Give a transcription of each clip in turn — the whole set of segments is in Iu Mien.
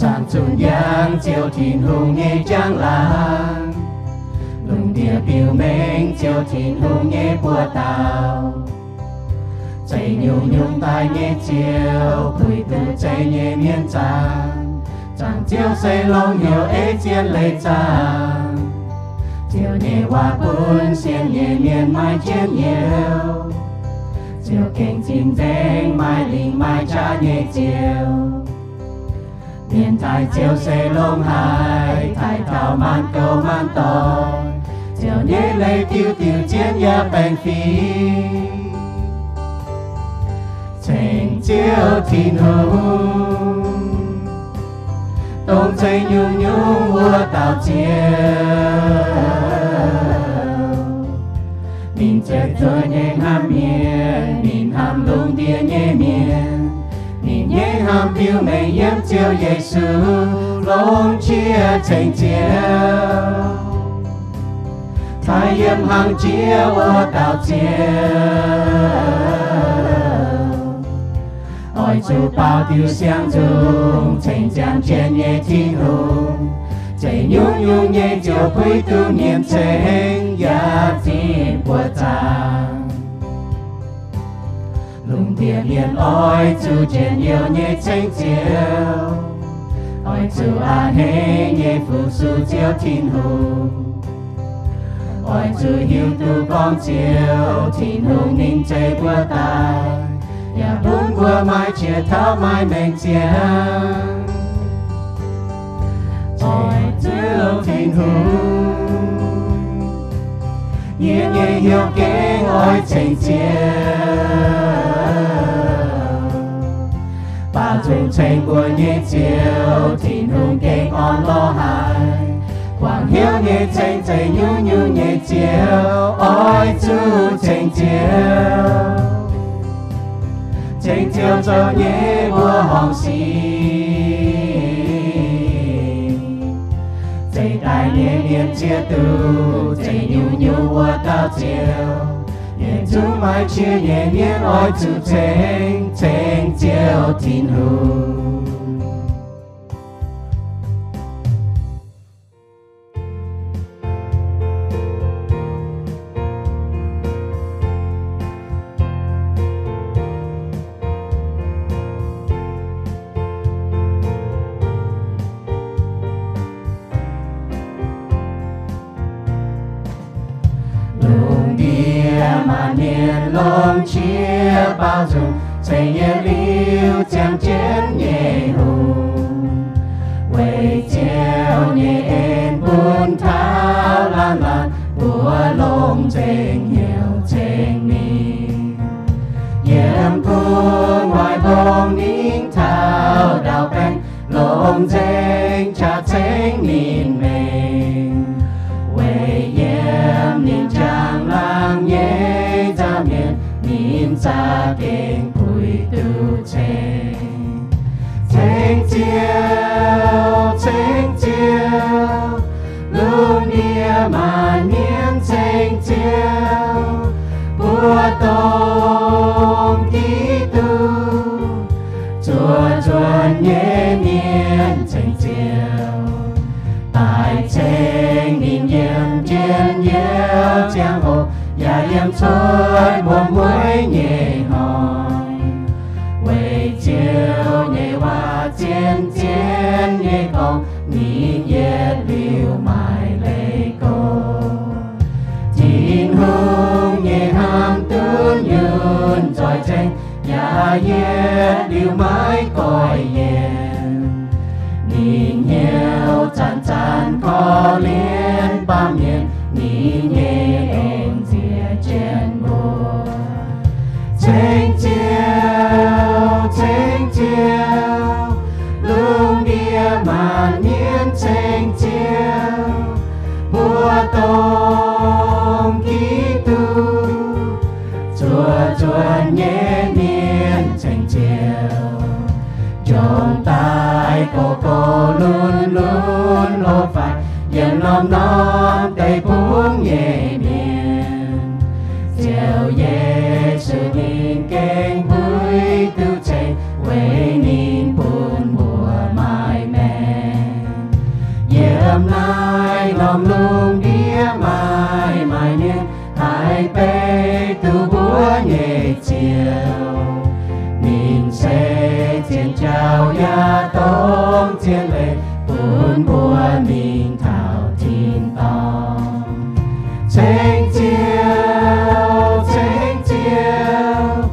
Zaangc zunh njang ziouc Tin-Hungh nyei njang-laangc, lungh ndiev biux mengh ziouc Tin-Hungh nyei buoz-dauh. Zeiz nyungc-nyungc daaih nyei ziouc puix duqv zeiv nyei mienh zaangc. Zaangc Ziouv se longx hnyouv ei zien leiz zaangc, Ziouv nyei waac bun sienx nyei mienh maaih njien-youh. Ziouv gengh zinh nzengc maaih lingc maaih qaqv nyei Ziouv. Mienh taaih Ziouv se longx haic, taaih taux maanc gouv maanc doic. Ziouv nyei leiz diuh diuh zien yaac baengh fingx. Ceng Ziouv Tin-Hungh, dongh zeiz nyungc-nyungc wuov dauh Ziouv. Ninh zeiz zuoqv nyei hnamv mienh, ninh hnamv lungh ndiev nyei mienh. Ninh nyei hnamv biux mengh yiem Ziouv Yesu, longx qiex ceng Ziouv, taaih yiem hnaangx jiex wuov dauh Ziouv. Oix zuqc baaux diuc siang nzungh, ceng ziangh jienv nyei Tin-Hungh. Zeiz nyungc-nyungc nyei ziouc puix duqv mienh ceng yaac zipv buoz zaangc. Lungh ndiev mienh oix zuqc njien-youh nyei ceng Ziouv. Oix zuqc a'hneiv nyei fu-sux Ziouv Tin-Hungh. Oix zuqc hiuv duqv gorngv Ziouv Tin-Hungh ninh zeiz buoz daaih, yaac bun mbuo maaih qiex tauv maaih maengc ziangx. Oix Ziouv Tin-Hungh, yie nyei hnyouv gengh oix ceng Ziouv. Baaux nzung ceng mbuo nyei Ziouv, Tin-Hungh gengh orn-lorqc haic. Guangc hnyouv nyei ceng zeiz nyungc-nyungc nyei Ziouv, oix zuqc ceng Ziouv. Ceng Ziouv zoux nyei mbuo horngc sic. Zeiz daaih nyei mienh ziex duqv zeiz nyungc-nyungc wuov dauh Ziouv. Yietc zungv maaih qiex nyei mienh oix zuqc ceng, ceng Ziouv Tin-Hungh. Lungh ndiev maanc mienh longx qiex baaux nzung, ceng yietc liuz ziangh jienv nyei hungh. Weic Ziouv nyei en bun taux laanh laanh mbuo longx nzengc hnyouv ceng ninh. Yiem gu'nguaaic mbong ningv taux ndau-baengx, longx nzengc qaqv ceng ninh mengh. Weic yiem ninh njang-laangc nyei nza'hmien, ninh za'gengh puix duqv ceng. Ceng Ziouv, ceng Ziouv, lungh ndiev maanc mienh ceng Ziouv. Mbuo dongh Giduc zuoqc nzuonx nyei mienh ceng Ziouv, daaih ceng ninh yiem njien-youh ziangh hoc, yaac yiem cuotv muonz mueiz nyei hnoi. Weic Ziouv nyei waac zien zien nyei gorngv, ninh yietc liuz maaih leiz gox. Tin-Hungh nyei hnamv duqv nyunc nzoih ceng, yaac yietc liuz maiv goiv yienc. Ninh hnyouv zanc-zanc korv-lienh baamh mienh, ninh nyei en nziex jienv mbuo. Ceng Ziouv, ceng Ziouv, lungh ndiev maanc mienh ceng Ziouv. Mbuo dongh Giduc zuoqc nzuonx nyei mienh ceng Ziouv. Njongc daaih gox gox lunx lunx hlo faix yiem norm-norm deic-bung nyei mienh, Ziouv Yesu ninh gengh puix duqv ceng, weic ninh bun mbuo maaih maengc. Ziouv. Ninh se zien jauv yaac dongh zien leiz, bun mbuo mingh taux tin-dorngh. Ceng Ziouv, ceng Ziouv,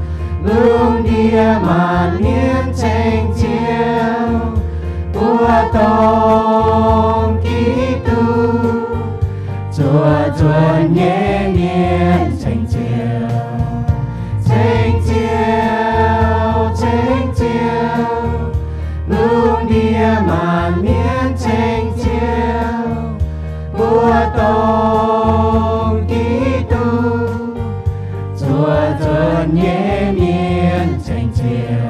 lungh ndiev maanc mienv ceng Ziouv, mbuo dongh Giduc zuov nzuonx nyei mienh ceng Ziouv. Ceng Ziouv, ceng Ziouv, lungh ndiev maanc mienv ceng Ziouv, mbuo dongh Giduc zuov nzuonx nyei mienh ceng Ziouv.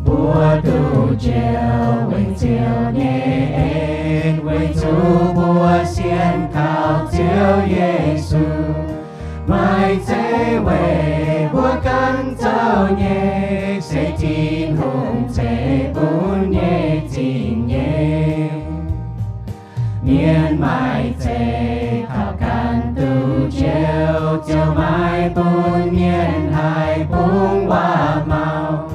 Mbuo duqv njoux wengh Ziouv nyei en, weic zuqc mbuo sienx kaux Ziouv Yesu. Maaih zeiv weic mbuo ganh zoux nyei, se Tin-Hungh ceix bun nyei zingh nyeic. Mienh maaih zeiv kaux ganh duqv njoux, ziouc maaih bun mienh haih bungx waac-maux.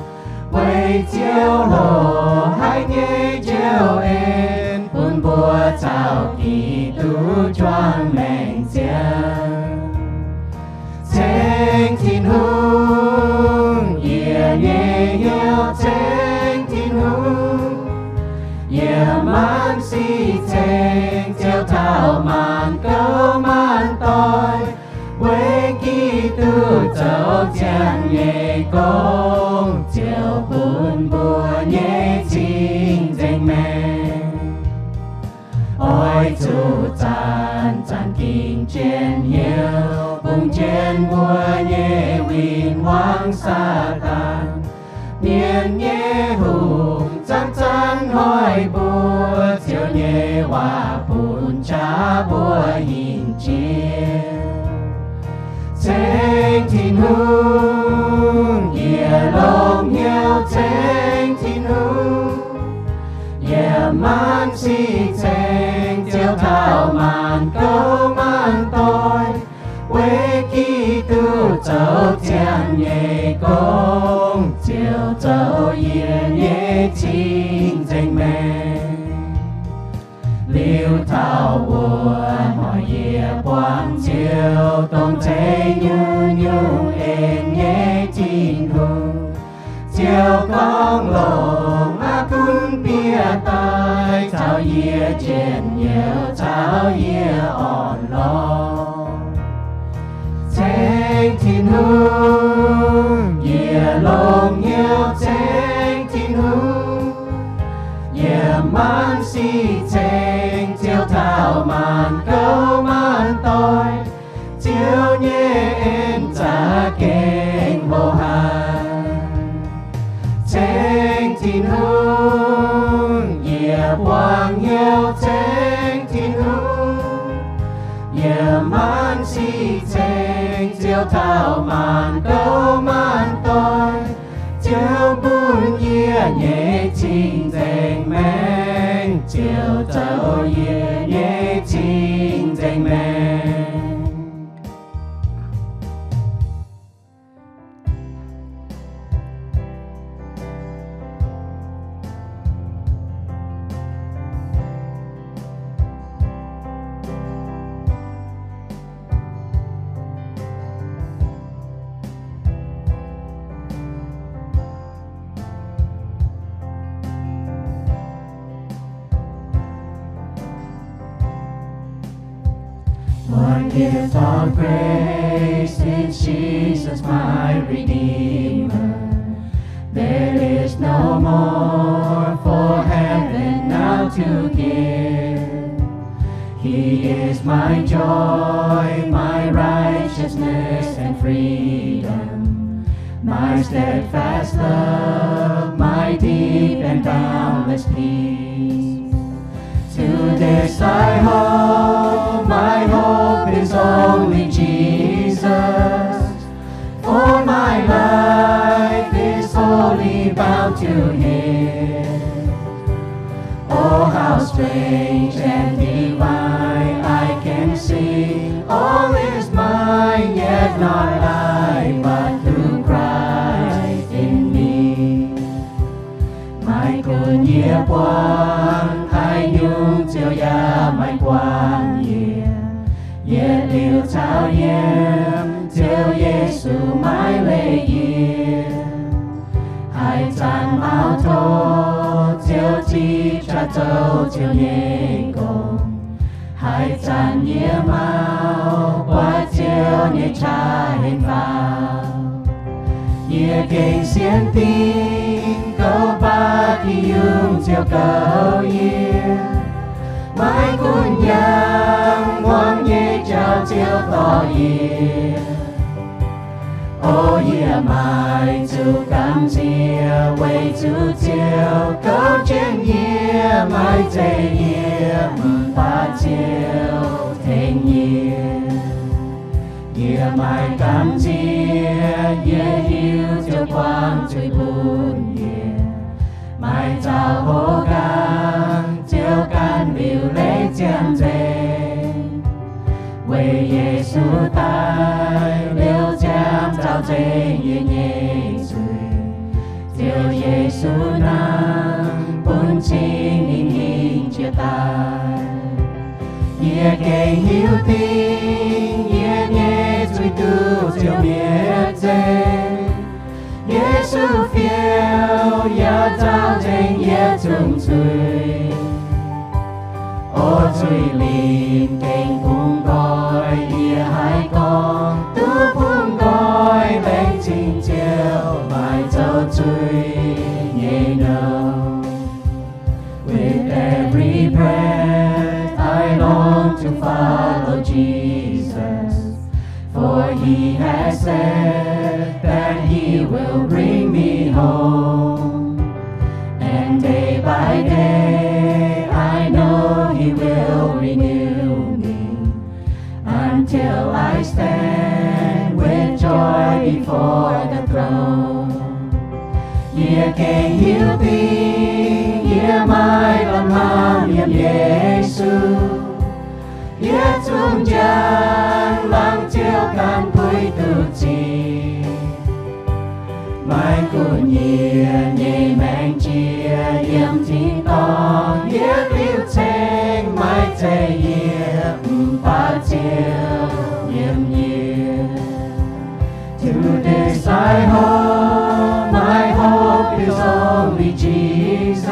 Weic Ziouv loz-hnoi nyei njoux en, bun mbuo caux Giduc juang maengc ziangh. Ceng Tin-Hungh, yie nyei hnyouv ceng Tin-Hungh. Yie maanc sic ceng Ziouv taux maanc gouv maanc doic, weic Giduc zoux ziangh nyei gong, ziouc bun mbuo nyei cing-nzengc maengc. Oix zuqc zanc-zanc gingh jienv hnyouv, bungx jienv mbuo nyei win-wangv Saadaan. Mienh nyei hungh zanc-zanc hoic mbuo, Ziouv nyei waac bun qaqv mbuo hinc jiex. Ceng Tin-Hungh, yie longx hnyouv ceng Tin-Hungh. Yie maanc sic ceng Ziouv taux maanc gouv maanc doic, weic Giduc zoux ziangh nyei gong, ziouc zoux yie nyei cing-nzengc maengc. Liuz taux wuov hnoi yie buangh Ziouv, dongh zeiv nyungc-nyungc en nyei Tin-Hungh. Ziouv gorngv, Longc aqv gunv bieqc daaih caux yie njien-youh, caux yie orn-lorqc. Ceng Tin-Hungh, yie longx hnyouv ceng Tin-Hungh. Yie maanc sic ceng Ziouv taux maanc gouv maanc doic, Ziouv nyei en za'gengh mbuo haic. Ceng Tin-Hungh, yie buangh hnyouv ceng Tin-Hungh. Yie maanc sic ceng Ziouv taux maanc gouv maanc doic, Ziouv bun yie nyei cing-nzengc maengc, Ziouv zoux yie nyei cing-nzengc maengc. For gifts of grace in Jesus my Redeemer, there is no more for heaven now to give. He is my joy, my righteousness and freedom, my steadfast love, my deep and boundless peace. To this I hold, my hope is only Jesus, for my life is wholly bound to him. Oh, how strange and divine, I can sing, all is mine, yet not I, but through Christ in me. Maiv gunv yie buangv haaix nyungc, Ziouv yaac maiv buangv yie. Yietc liuz caux yiem, Ziouv Yesu maiv leih yie. Haaix zanc maux tov, Ziouv zipv qaqv zoux Ziouv nyei gong. Haaix zanc yie maux buatc Ziouv nyei qaqv henv faaux, yie gengh sienx dingc goux baac Tin-Hungh Ziouv goux yie. Maiv gunv yangh muangx nyei jauv Ziouv dorh yie. O yie maaih zuqc gamh nziex weic zuqc Ziouv goux jienv yie, maiv zeiz yie mv baac Ziouv tengx yie. Yie maaih gamh nziex, yie hiuv Ziouv buangh zuiz bun yie. Maaih zaux houv nqaang, Ziouv ganh liuc leiz ziangh nzengc. Weic Yesu daaih liouh ziangx zaux nzengc yie nyei zuiz. Ziouv Yesu nangh bun cing ninh hingh jiex daaih. Yie gengh hiuv dingc yie nyei zuiz duqv Ziouv mietc zeiv. Yesu fiou yaac zaux nzengc yietc zungv zuiz. O zuiz linh gengh bungx nqoi, yie haiz gorngv duqv bungx nqoi, laengz zingh Ziouv maaih zoux zuiz nyei nouh. With every breath I long to follow Jesus, for he has said that he will bring me home. And day by day I know he will renew me, until I stand with joy before the throne. Yie gengh hiuv dingc yie maaih lamh hnamv yiem Yesu. Yietc zungv njang-laangc Ziouv ganh puix duqv zingh. Maiv gunv yie nyei maengc jiex yiem tin-dorngh yietc liuz ceng, maiv zeiz yie mv baac Ziouv yiem yie. To this I hold, my hope is only Jesus.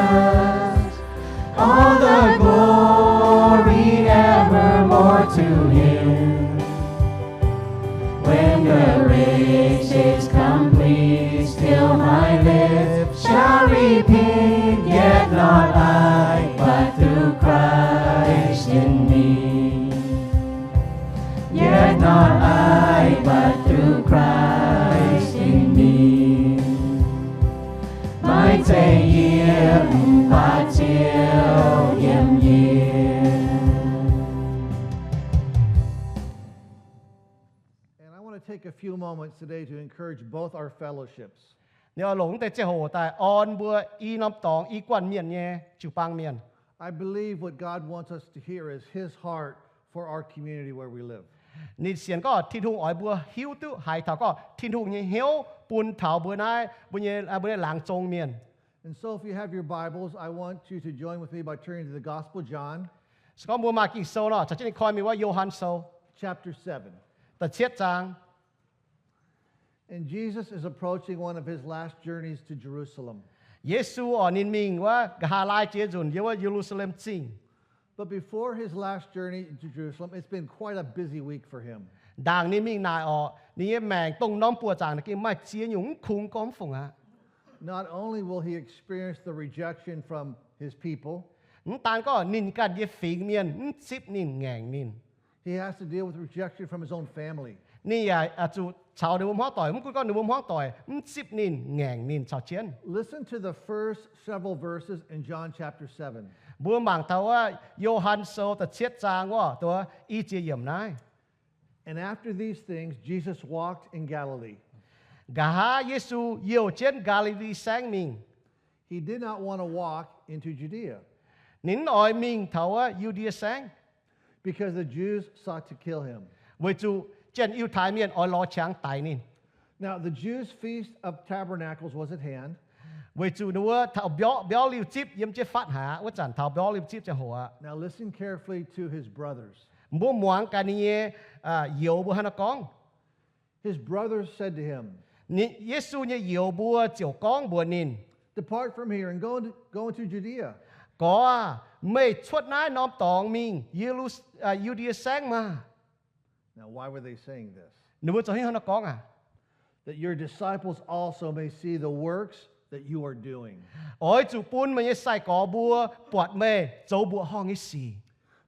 All the glory evermore to him. When the race is complete, still my lips shall repeat, yet not I, but through Christ in me. Yet not I, but through Christ in me. Maiv zeiz yie mv baac Ziouv yiem yie. And I want to take a few moments today to encourage both our fellowships. Ninh oix longc naaiv deix ziangh hoc daaih orn mbuo i norm dorngx i guanh mienh nyei jiu-baang mienh. I believe what God wants us to hear is his heart for our community where we live. Ninh sienx gorngv Tin-Hungh oix mbuo hiuv duqv haiz taux gorngv Tin-Hungh nyei hnyouv bun taux mbuo naaiv, mbuo nyei, mbuo nyei laangz zong mienh. And so if you have your Bibles, I want you to join with me by turning to the Gospel of John, Se gorngv mbuo maaih Ging-Sou nor, caux jienv ninh koi mingh wuov Yo^han Sou chapter seven. Da'cietv zaang. And Jesus is approaching one of his last journeys to Jerusalem. Yesu oc, ninh mingh wuov nqa'haav laai jiex nzunc yiem wuov Ye^lu^saa^lem Zingh. But before his last journey to Jerusalem, it's been quite a busy week for him. Ndaangc ninh mingh naaic oc, ninh nyei maengc dongh norm buoqc zaangc naaic gengh maaih ziex nyungc mv kungx gorngv mv fungc aqv. Not only will he experience the rejection from his people, Mv daan gorngv ninh ganh nyei fingx mienh mv zipv ninh, ngaengc ninh, he has to deal with rejection from his own family. Ninh yaac zuqc caux ninh mbuo hmuangv doic, mv gunv gorngv ninh mbuo hmuangv doic mv zipv ninh, ngaengc ninh caux jienv. Listen to the first several verses in John chapter seven. Mbuo mangc taux wuov Yo^han Sou da'cietv zaang wuov, dongh i ziex yiemc naaiv. And after these things, Jesus walked in Galilee. Nqa'haav Yesu youh jienv Gaa^li^li Saengv mingh. He did not want to walk into Judea. Ninh mv oix mingh taux wuov Yu^ndie Saengv. Because the Jews sought to kill him. Weic zuqc janx-Yiutai mienh oix lorz qangx daix ninh. Now, the Jews' Feast of Tabernacles was at hand. Weic zuqc ninh wuov taux mbiauz, mbiauz liuh zipv yiem jienv fatv haic aqv. Wuov zanc taux mbiauz liuh zipv ziangh hoc aqv. Now listen carefully to his brothers. Mbuo muangx gaax ninh nyei youz mbuo hnangv haaix nor gorngv. His brothers said to him, Yesu nyei youz mbuo ziouc gorngv mbuox ninh, Depart from here and go, go into Judea. Gorx aah, meih cuotv naaiv norm dorngx mingh Ye^lu, Yu^ndie Saengv maah! Now, why were they saying this? Ninh mbuo zoux haaix nyungc hnangv nor gorngv aqv? That your disciples also may see the works that you are doing. Oix zuqc bun meih nyei sai-gorx mbuo buatc meih zoux mbuoqc horngh nyei sic.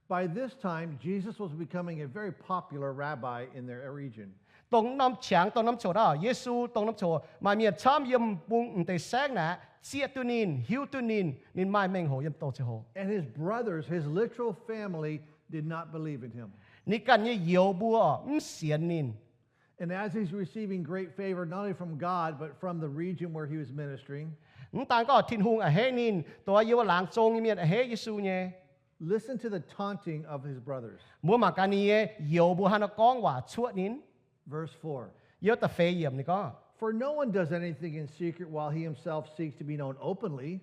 By this time, Jesus was becoming a very popular rabbi in their region. Dongh norm qangx, dongh norm coc naaiv, Yesu dongh norm coc maaih mienh camv yiem bung m'deix saengv naaic zieqv duqv ninh, hiuv duqv ninh, ninh maaih mengh hoc yiem douz ziangh hoc. And his brothers, his literal family, did not believe in him. Ninh ganh nyei youz mbuo mv sienx ninh. And as he's receiving great favor, not only from God, but from the region where he was ministering, mv daan gorngv Tin-Hungh a'hneiv ninh, dongh yiem wuov laangz zong nyei mienh a'hneiv Yesu nyei. Listen to the taunting of his brothers. Mbuo mangc gaax ninh nyei youz mbuo hnangv haaix nor gorngv waac cuoqv ninh. Verse four. Yiem da'feix yiemc ninh gorngv, For no one does anything in secret while he himself seeks to be known openly.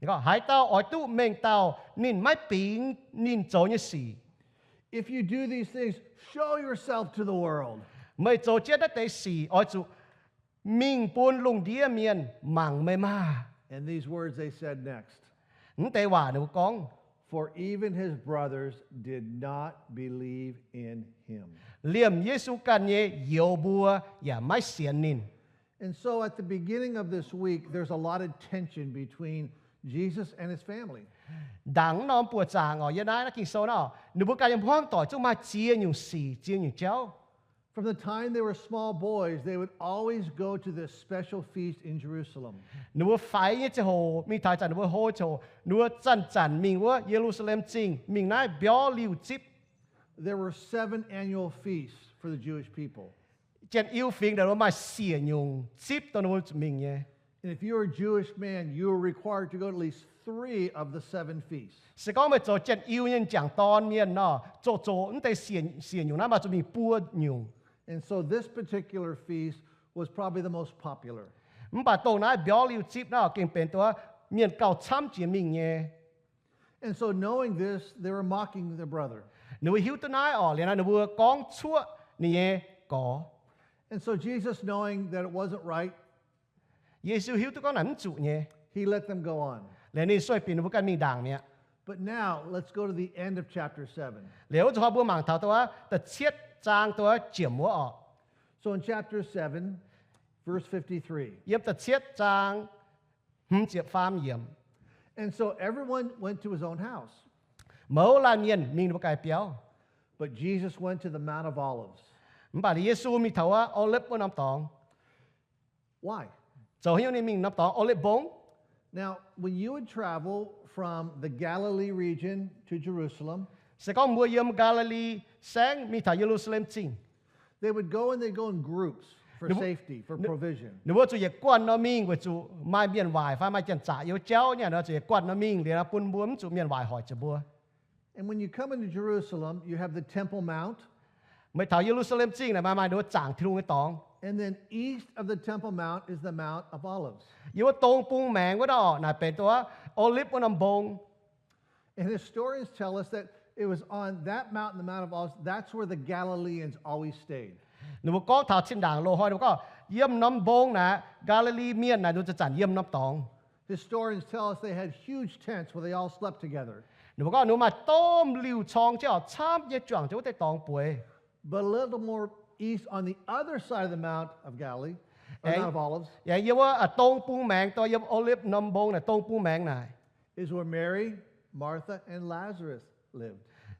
Ninh gorngv, Haaix dauh oix duqv mengh dauh ninh maiv bingx ninh zoux nyei sic. If you do these things, show yourself to the world. Meih zoux jienv naaiv deix sic oix zuqc mingh bun lungh ndiev mienh mangc meih maah! And these words they said next. Mv deix waac ninh mbuo gorngv, For even his brothers did not believe in him. Liemh Yesu ganh nyei youz mbuo yaac maiv sienx ninh. And so at the beginning of this week, there's a lot of tension between Jesus and his family. Ndaangc wuov norm buoqc zaangc oc, yiem naaiv naaiv Ging-Sou nor, ninh mbuo ganh nyei hmuangv doic zungv maaih ziex nyungc sic, ziex nyungc jauv. From the time they were small boys, they would always go to this special feast in Jerusalem. Ninh mbuo faix nyei ziangh hoc, mingh taux ih zanc ninh mbuo hlo ziangh hoc, ninh mbuo zanc-zanc mingh wuov Ye^lu^saa^lem Zingh, mingh naaiv mbiauz liuh zipv. There were seven annual feasts for the Jewish people. Janx-Iu-Fingx naaic ninh mbuo maaih siec nyungc zipv dongh ninh mbuo zuqc mingh nyei. And if you are a Jewish man, you are required to go to at least three of the seven feasts. Se gorngv meih zoux Janx-Iu nyei m'jangc dorn mienh nor, zoqc zoqc mv deix siec nyungc naaiv maaih zuqc mingh buo nyungc. And so this particular feast was probably the most popular. Mv baac dongh naaiv mbiauz liuh zipv naaiv gengh benx dongh mienh gauh camv jiex mingh nyei. And so knowing this, they were mocking their brother. Ninh mbuo hiuv duqv naaiv oc, liuz nor ninh mbuo gorngv cuoqv ninh nyei gorx. And so Jesus, knowing that it wasn't right, Yesu hiuv duqv gorngv naaic mv zuqc nyei, he let them go on. Liuz ninh sueih binc ninh mbuo ganh mingh ndaangc mi'aqv. But now, let's go to the end of chapter seven. Liuz wuov zuqc hnoi mbuo mangc taux dongh wuov da'cietv zaang dongh wuov jiemc wuov oc. So in chapter seven, verse fifty-three. Yiem da'cietv zaang hmz ziepc faam yiemc. And so everyone went to his own house. Mouz laanh mienh mingh ninh mbuo ganh biauv. But Jesus went to the Mount of Olives. Mv baac Yesu mingh taux wuov Oliv wuov norm dorngx. Why? Zoux haaix nyungc ninh mingh norm dorngx Oliv mbong? Now, when you would travel from the Galilee region to Jerusalem, se gorngv mbuo yiem Gaa^li^li Saengv mingh taux Ye^lu^saa^lem Zingh, they would go and they go in groups for safety, for provision. Ninh mbuo zuqc yietc guanh nor mingh weic zuqc maaih mienh waaic fai maaih janx-zaqc youz jauv nyei nor, zuqc yietc guanh nor mingh liuz bun mbuo mv zuqc mienh waaic hoic zuqc mbuo. And when you come into Jerusalem, you have the Temple Mount. Meih taux Ye^lu^saa^lem Zingh naaic maaih maaih ninh mbuo zaangc Tin-Hungh nyei dorngx. And then east of the Temple Mount is the Mount of Olives. Yiem wuov dong bung maengx wuov nor naaic benx dongh Oliv wuov norm mbong. And historians tell us that it was on that mountain, the Mount of Olives, that's where the Galileans always stayed. Ninh mbuo gorngv taux zinh ndaangc loz-hnoi ninh mbuo gorngv yiem norm mbong naaic Gaa^li^li Mienh naaic ninh mbuo zanc-zanc yiem norm dorngx. Historians tell us they had huge tents where they all slept together. Ninh mbuo gorngv ninh mbuo maaih domh liuh corng jienv oc, camv nyei juangc jienv wuov deix dorngx bueix. But a little more east on the other side of the Mount of Galilee, or Mount of Olives, yiem wuov dong bung maengx dongh yiem Oliv norm mbong naaic dong bung maengx naaic is where Mary, Martha, and Lazarus lived.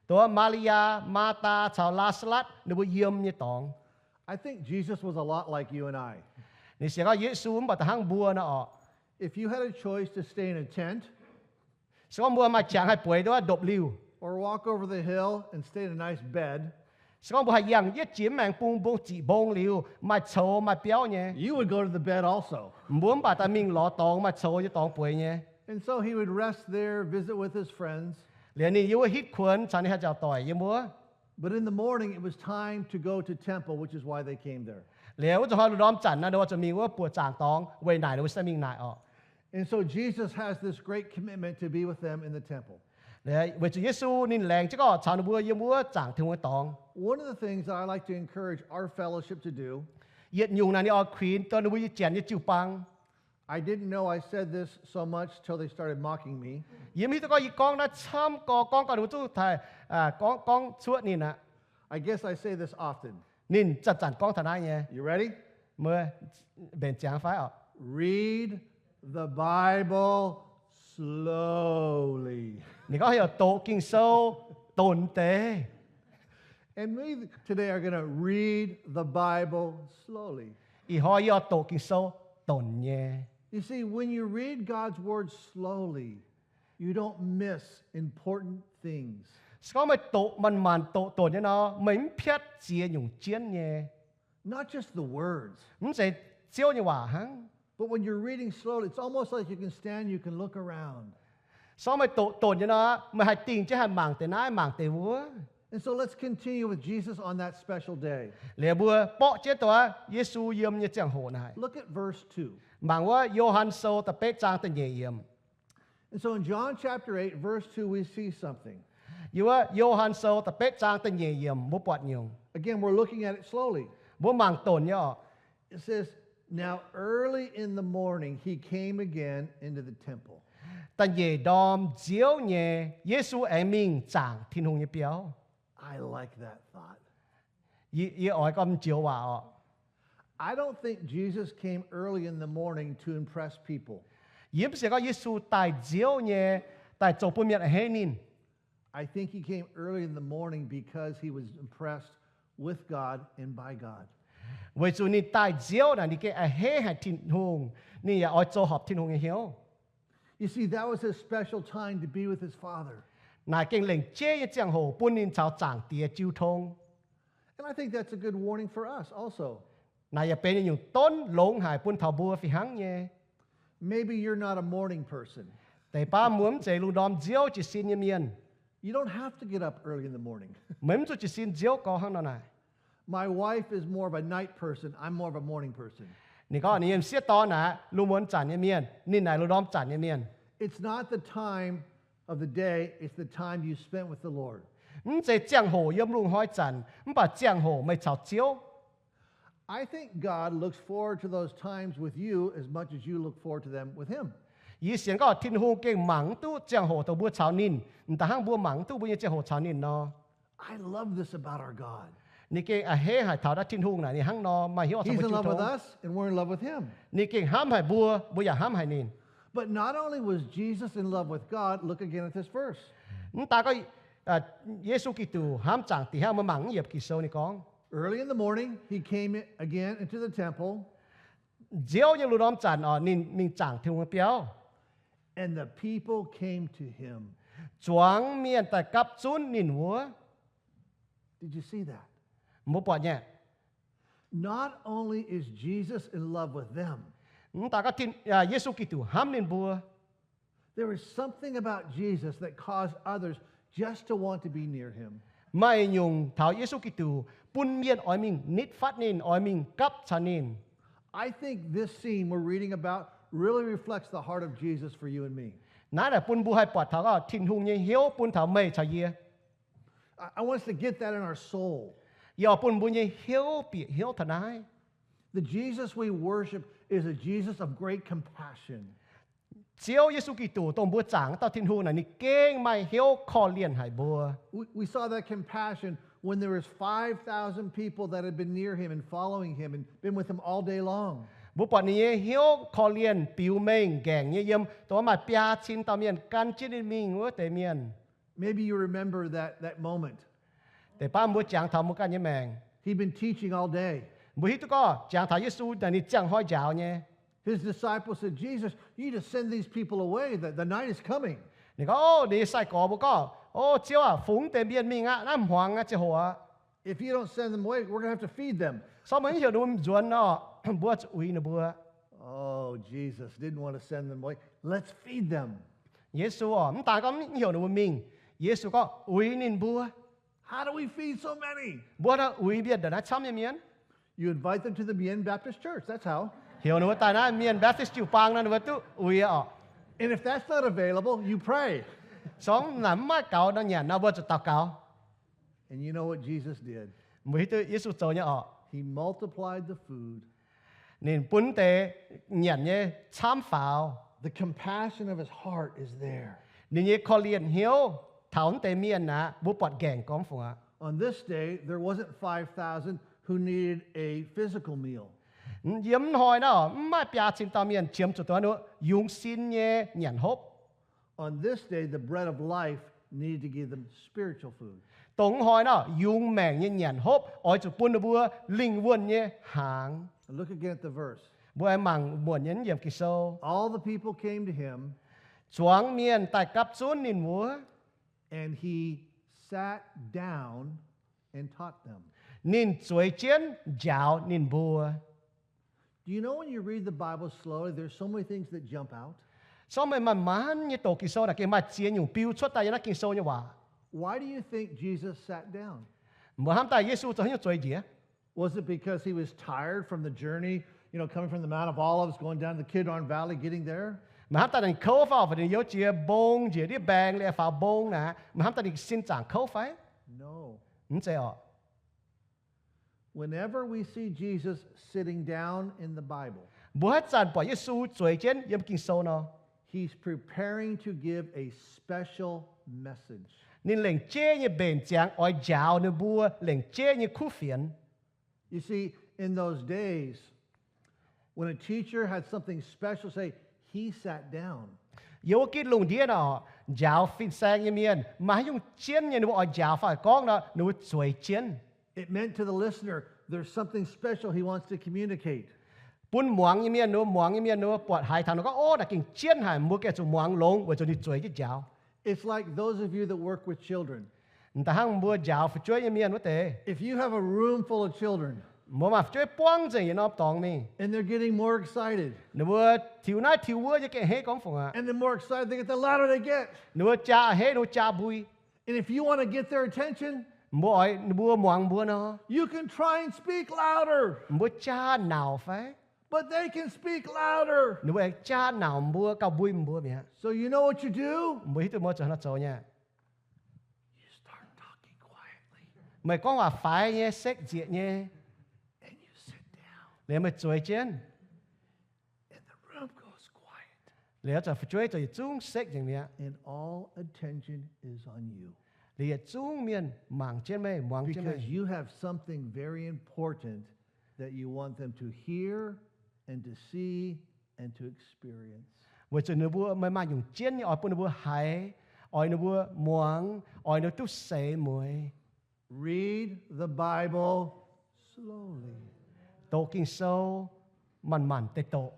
Dongh Maa^li^yaa, Maa^taa caux Laa^saa^latv ninh mbuo yiem nyei dorngx. I think Jesus was a lot like you and I. Ninh sienx gorngv Yesu mv baac da'hnangv mbuo nor orqc. If you had a choice to stay in a tent Se gorngv mbuo maaih qangx haih bueix nduov ndopv-liuh, or walk over the hill and stay in a nice bed, se gorngv mbuo haih yangh yietv jiex mv maengx bung, mbong ziqc mbong liuz maaih coux maaih biauv nyei, you would go to the bed also. Mbuo mv baac daaih mingh lorz dorngx maaih coux nyei dorngx bueix nyei. And so he would rest there, visit with his friends. Liuz ninh yiem wuov hitv kuonx caux ninh haih nziaauc doic yiem wuov. But in the morning, it was time to go to temple, which is why they came there. Liuz wuov zuqc hnoi lungh ndorm zanc naaiv, ninh mbuo zuqc mingh wuov buoqc zaangc dorngx, weic naaic ninh mbuo se mingh naaic orqc. And so Jesus has this great commitment to be with them in the temple. Liuz weic zuqc Yesu ninh laengz jienv gorngv caux ninh mbuo yiem wuov zaangc Tin-Hungh nyei dorngx. One of the things that I like to encourage our fellowship to do, yietc nyungc naaic ninh oix kuinx dorh ninh mbuo nyei janx nyei jiu-baang. I didn't know I said this so much till they started mocking me. Yie mv hiuv duqv gorngv yie gorngv naaiv camv gorx, gorngv gau ninh mbuo zungv taaih gorngv, gorngv cuotv ninh aqv. I guess I say this often. Ninh zanc-zanc gorngv taux naaiv nyei. You ready? Meih mbenc ziangx fai orqc? Read the Bible slowly. Ninh gorngv heuc doqc Ging-Sou donc deix. And we today are going to read the Bible slowly. Ih hnoi yie oix doqc Ging-Sou donc nyei. You see, when you read God's Word slowly, you don't miss important things. Se gorngv meih doqc manc-manc doqc donc nyei nor, meih mv piatv ziex nyungc jienv nyei. Not just the words. Mv zeiz Ziouv nyei waac hnangv. But when you're reading slowly, it's almost like you can stand, you can look around. Se gorngv meih doqc donc nyei nor, meih haih dingh jienv haih mangc deix naaiv mangc deix wuov. And so let's continue with Jesus on that special day. Liuz mbuo borqv jienv dongh Yesu yiem nyei ziangh hoc naaic. Look at verse two. Mangc wuov Yo^han Sou da'betv zaang da'nyeic yiemc. And so in John chapter eight, verse two, we see something. Yiem wuov Yo^han Sou da'betv zaang da'nyeic yiemc mbuo buatc nyungc. Again, we're looking at it slowly. Mbuo mangc donc nyei orqc. It says, now early in the morning, he came again into the temple. Da'nyeic ndorm nziouv nyei, Yesu aengx mingh zaangc Tin-Hungh nyei biauv. I like that thought. Yie, yie oix gormx joux waac orqc. I don't think Jesus came early in the morning to impress people. Yie mv sienx gorngv Yesu daaih nziouv nyei, daaih zoux bun mienh a'hneiv ninh. I think he came early in the morning because he was impressed with God and by God. Weic zuqc ninh daaih nziouv naaic ninh gengh a'hneiv haic Tin-Hungh, ninh yaac oix zoux horpc Tin-Hungh nyei hnyouv. You see, that was his special time to be with his Father. Naaic gengh lengc jeiv nyei ziangh hoc bun ninh caux Zaangc Diex jiu tong. And I think that's a good warning for us also. Naaic yaac benx nyungc donv longx haic bun taux mbuo fih hnangv nyei. Maybe you're not a morning person. Deix baav mbuo mv zeiz lungh ndorm nziouv jiez sin nyei mienh. You don't have to get up early in the morning. Meih mv zuqc jiez sin nziouv gorx hnangv nor naaic. My wife is more of a night person. I'm more of a morning person. Ninh gorngv ninh nyei m'sieqv dorn naaic lungh muonz zanc nyei mienh, ninh naaic lungh ndorm zanc nyei mienh. It's not the time of the day, it's the time you spent with the Lord. Mv zeiz ziangh hoc yiem lungh hnoi zanc, mv baac ziangh hoc meih caux Ziouv. I think God looks forward to those times with you as much as you look forward to them with him. Yie sienx gorngv Tin-Hungh gengh mangc mv duqv ziangh hoc dongh mbuo caux ninh, m'daaih hnangv mbuo mangc mv duqv mbuo nyei ziangh hoc caux ninh nor. I love this about our God. Ninh gengh a'hneiv haic taux naaiv Tin-Hungh naaic ninh hnangv nor maaih hnyouv caux mbuo jiu tong. He's in love with us and we're in love with him. Ninh gengh hnamv haic mbuo, mbuo yaac hnamv haic ninh. But not only was Jesus in love with God, look again at this verse. Mv daaih gorngv Yesu Giduc hnamv Zaangc Diex hnangv, meih mangc naaiv yiemc Ging-Sou ninh gorngv, early in the morning, he came again into the temple. Nziouv nyei lungh ndorm zanc orqc, ninh mingh zaangc Tin-Hungh nyei biauv. And the people came to him. Zuangx mienh daaih gapv zunv ninh wuov. Did you see that? Mbuo buatc nyei. Not only is Jesus in love with them, mv daaih gorngv Yesu Giduc hnamv ninh mbuo. There is something about Jesus that caused others just to want to be near him. Maaih nyungc taux Yesu Giduc bun mienh oix mingh nitv fatv ninh, oix mingh gapv caux ninh. I think this scene we're reading about really reflects the heart of Jesus for you and me. Naaiv naaic bun mbuo haih buatc taux Tin-Hungh nyei hnyouv bun taux meih caux yie. I, I want us to get that in our soul. Yie oix bun mbuo nyei hnyouv bieqc hnyouv taux naaiv. The Jesus we worship is a Jesus of great compassion. Ziouv Yesu Giduc, dongh mbuo zaangc dauh Tin-Hungh naaic, ninh gengh maaih hnyouv korv-lienh haic mbuo. We, we saw that compassion when there was five thousand people that had been near him and following him and been with him all day long. Mbuo buatc ninh nyei hnyouv korv-lienh biux mengh nqaengc nyei yiem dongh maaih biaa cin dauh mienh gan jienv ninh mingh wuov deix mienh. Maybe you remember that, that moment. Deix baav mbuo jangx taux mbuo ganh nyei maengc. He'd been teaching all day. Mbuo hiuv duqv gorngv jangx taux Yesu naaic ninh ziangh hnoi njaaux nyei. His disciples said, Jesus, you need to send these people away. The, the night is coming. Ninh gorngv, O, ninh nyei sai-gorx mbuo gorngv, O Ziouv aah, fungx deix mienh mingh aqv, naaiv hmuangx aqv, ziangh hoc aqv. If you don't send them away, we're gonna have to feed them. Se gorngv meih mv heuc ninh mbuo nzuonx nor, mbuo zuqc uix ninh mbuo. Oh, Jesus didn't want to send them away. Let's feed them. Yesu oc, mv daan gorngv mv heuc ninh mbuo mingh, Yesu gorngv, Uix ninh mbuo. How do we feed so many? Mbuo naaiv uix mienh ndongc naaiv camv nyei mienh? You invite them to the Mien Baptist Church. That's how. Heuc ninh mbuo daaih naaiv Mien Baptist jiu-baang nor, ninh mbuo duqv uix oc. And if that's not available, you pray. Se gorngv naaic mv maaih gaux nor, nyanc nor, mbuo zuqc daux gaux. And you know what Jesus did? Mbuo hiuv duqv Yesu zoux nyei oc. He multiplied the food. Ninh bun deix nyanc nyei camv faaux. The compassion of his heart is there. Ninh nyei korv-lienh hnyouv taux naaiv deix mienh aqv, mbuo buatc nqaengc gormx fungc aqv. On this day, there wasn't five thousand who needed a physical meal. Yiem hnoi naaiv mv maaih biaa cin dauh mienh qiemx zuqc dongh ninh yungz sin nyei nyanc hopv. On this day, the bread of life needed to give them spiritual food. Dongh hnoi naaiv yungz maengc nyei nyanc hopv oix zuqc bun ninh mbuo lingh wuonh nyei hnaangx. Look again at the verse. Mbuo aengx mangc muonc nyei yiemc Ging-Sou. All the people came to him. Zuangx mienh daaih gapv zunv ninh wuov. And he sat down and taught them. Ninh zueiz jienv njaaux ninh mbuo. Do you know when you read the Bible slowly, there's so many things that jump out? Se gorngv meih manc-manc nyei doqc Ging-Sou naaic, gengh maaih ziex nyungc biux cuotv daaih yiem naaiv Ging-Sou nyei waac. Why do you think Jesus sat down? Mbuo hnamv daaih Yesu zoux haaix nyungc zueiz njiec? Was it because he was tired from the journey, you know, coming from the Mount of Olives, going down the Kidron Valley, getting there? Meih hnamv daaih ninh kouv fai oc, fai ninh youv jiex mbong njiec ndiev mbaeng liuz faaux mbong naaic, meih hnamv daaih ninh sin zaangc kouv fai? No. Mv zeiz oc. Whenever we see Jesus sitting down in the Bible, mbuo haaix zanc buatc Yesu zueiz jienv yiem Ging-Sou nor, he's preparing to give a special message. Ninh lengc jeiv nyei mbenc ziangx oix njaaux ninh mbuo lengc jeiv nyei kuv fienx. You see, in those days, when a teacher had something special say, he sat down. Yiem wuov gitv lungh ndiev nor, njaaux fin-saeng nyei mienh maaih haaix nyungc jienv nyei ninh mbuo oix njaaux fai gorngv nor, ninh mbuo zueiz jienv. It meant to the listener, there's something special he wants to communicate. Bun muangx nyei mienh ninh mbuo, muangx nyei mienh ninh mbuo buatc haiz taux nor gorngv, Ov, naaic gengh jienv haic, mbuo gengh zuqc muangx longx, weic zuqc ninh zueiz jienv njaaux. It's like those of you that work with children. Da'hnangv mbuo njaaux fu'jueiv nyei mienh wuov deix. If you have a room full of children, mbuo maaih fu'jueiv buangv nzengc yietc norm dorngx mingh, and they're getting more excited, ninh mbuo tiux naaiv tiux wuov nyei gengh heiv gormx fungc aqv. And the more excited they get, the louder they get. Ninh mbuo jaa heiv, ninh mbuo jaa mbui. And if you want to get their attention, mbuo oix ninh mbuo muangx mbuo nor, you can try and speak louder. Mbuo jaa nauc fai? But they can speak louder. Ninh mbuo aengx jaa nauc mbuo, gauh mbui mbuo mi'aqv. So you know what you do? Mbuo hiuv duqv mbuo zuqc haaix nor zoux nyei? You start talking quietly. Meih gorngv waac faix nyei, sekv nzieqc nyei. And you sit down. Liuz meih zueiz jienv. And the room goes quiet. Liuz zanc fu'jueiv zoux yietc zungv sekv nzengc mi'aqv. And all attention is on you. Liuz yietc zungv mienh mangc jienv meih, muangx jienv meih. Because you have something very important that you want them to hear and to see and to experience. Weic zuqc ninh mbuo, meih maaih nyungc jienv nyei oix bun ninh mbuo haiz, oix ninh mbuo muangx, oix ninh mbuo duqv seix mueiz. Read the Bible slowly. Doqc Ging-Sou manc-manc deix doqc.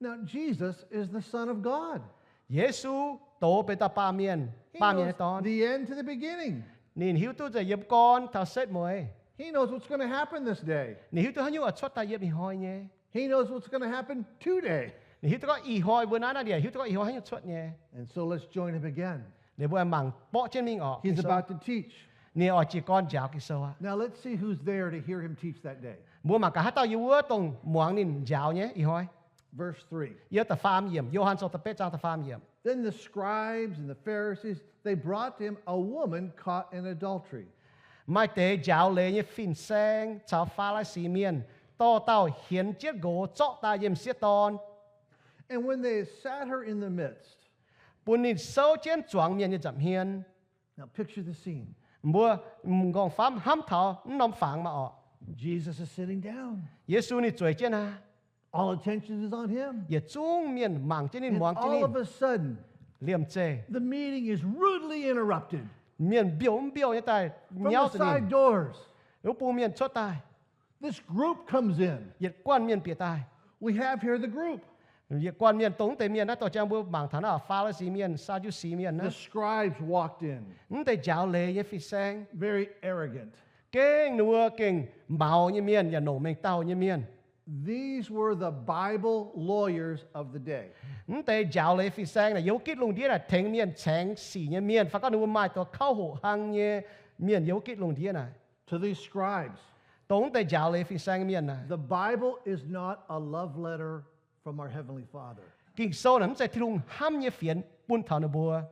Now, Jesus is the Son of God. Yesu doz benx dauh baamh mienh, baamh mienh nyei dorn. He knows the end to the beginning. Ninh hiuv duqv nzengc yiem gorn taux setv mueiz. He knows what's gonna happen this day. Ninh hiuv duqv haaix nyungc oix cuotv daaih yiem ih hnoi nyei. He knows what's gonna happen today. Ninh hiuv duqv gorngv ih hnoi mbuo naaiv naaiv ndiangx hiuv duqv gorngv ih hnoi haaix nyungc cuotv nyei. And so let's join him again. Liuz mbuo mangc borqv jienv mingh orqc. He's about to teach. Ninh oix jiez gorn njaaux Ging-Sou aqv. Now let's see who's there to hear him teach that day. Mbuo mangc gaax haaix dauh yiem wuov dongh muangx ninh njaaux nyei ih hnoi. Verse three. Yiem da'faam yiemc, Yo^han Sou da'betv zaang da'faam yiemc. Then the scribes and the Pharisees, they brought to him a woman caught in adultery. Maaih deix njaaux leiz nyei fin-saeng caux Faa^li^si Mienh dorh dauh hienx jienv nqox zorqv daaih yiem m'sieqv dorn. And when they sat her in the midst, bun ninh souv jienv zuangx mienh nyei nza'hmien. Now picture the scene. Mbuo m'nqorngv famv hnamv taux mv norm fangx maah orqc. Jesus is sitting down. Yesu ninh zueiz jienv aqv. All attention is on him. Yietc zungv mienh mangc jienv ninh, muangx jienv ninh. And all of a sudden, liemh zeih, the meeting is rudely interrupted. Mienh mbiouh mv mbiouh nyei daaih nyauv zuqc ninh. From the side doors, wuov bung mienh cuotv daaih. This group comes in. Yietc guanh mienh bieqc daaih. We have here the group. Yietc guanh mienh, dongh mv deix mienh naaiv dorh jang mbuo mangc taux naaiv Faa^li^si Mienh, Saa^ndu^si Mienh naaiv. The scribes walked in. Mv deix njaaux leiz nyei fin-saeng. Very arrogant. Gengh ninh mbuo gengh maux nyei mienh yaac nongc mengh dauh nyei mienh. These were the Bible lawyers of the day. Mv deix njaaux leiz fin-saeng naaic yiem wuov gitv lungh ndiev naaic tengx mienh caengx sic nyei mienh, fai gorngv ninh mbuo maaih doix kauv hoqc hlang nyei mienh yiem wuov gitv lungh ndiev naaic. To these scribes, dongh mv deix njaaux leiz fin-saeng mienh naaic, the Bible is not a love letter from our Heavenly Father. Ging-Sou naaic mv zeiz Tin-Hungh hnamv nyei fienx bun taux ninh mbuo.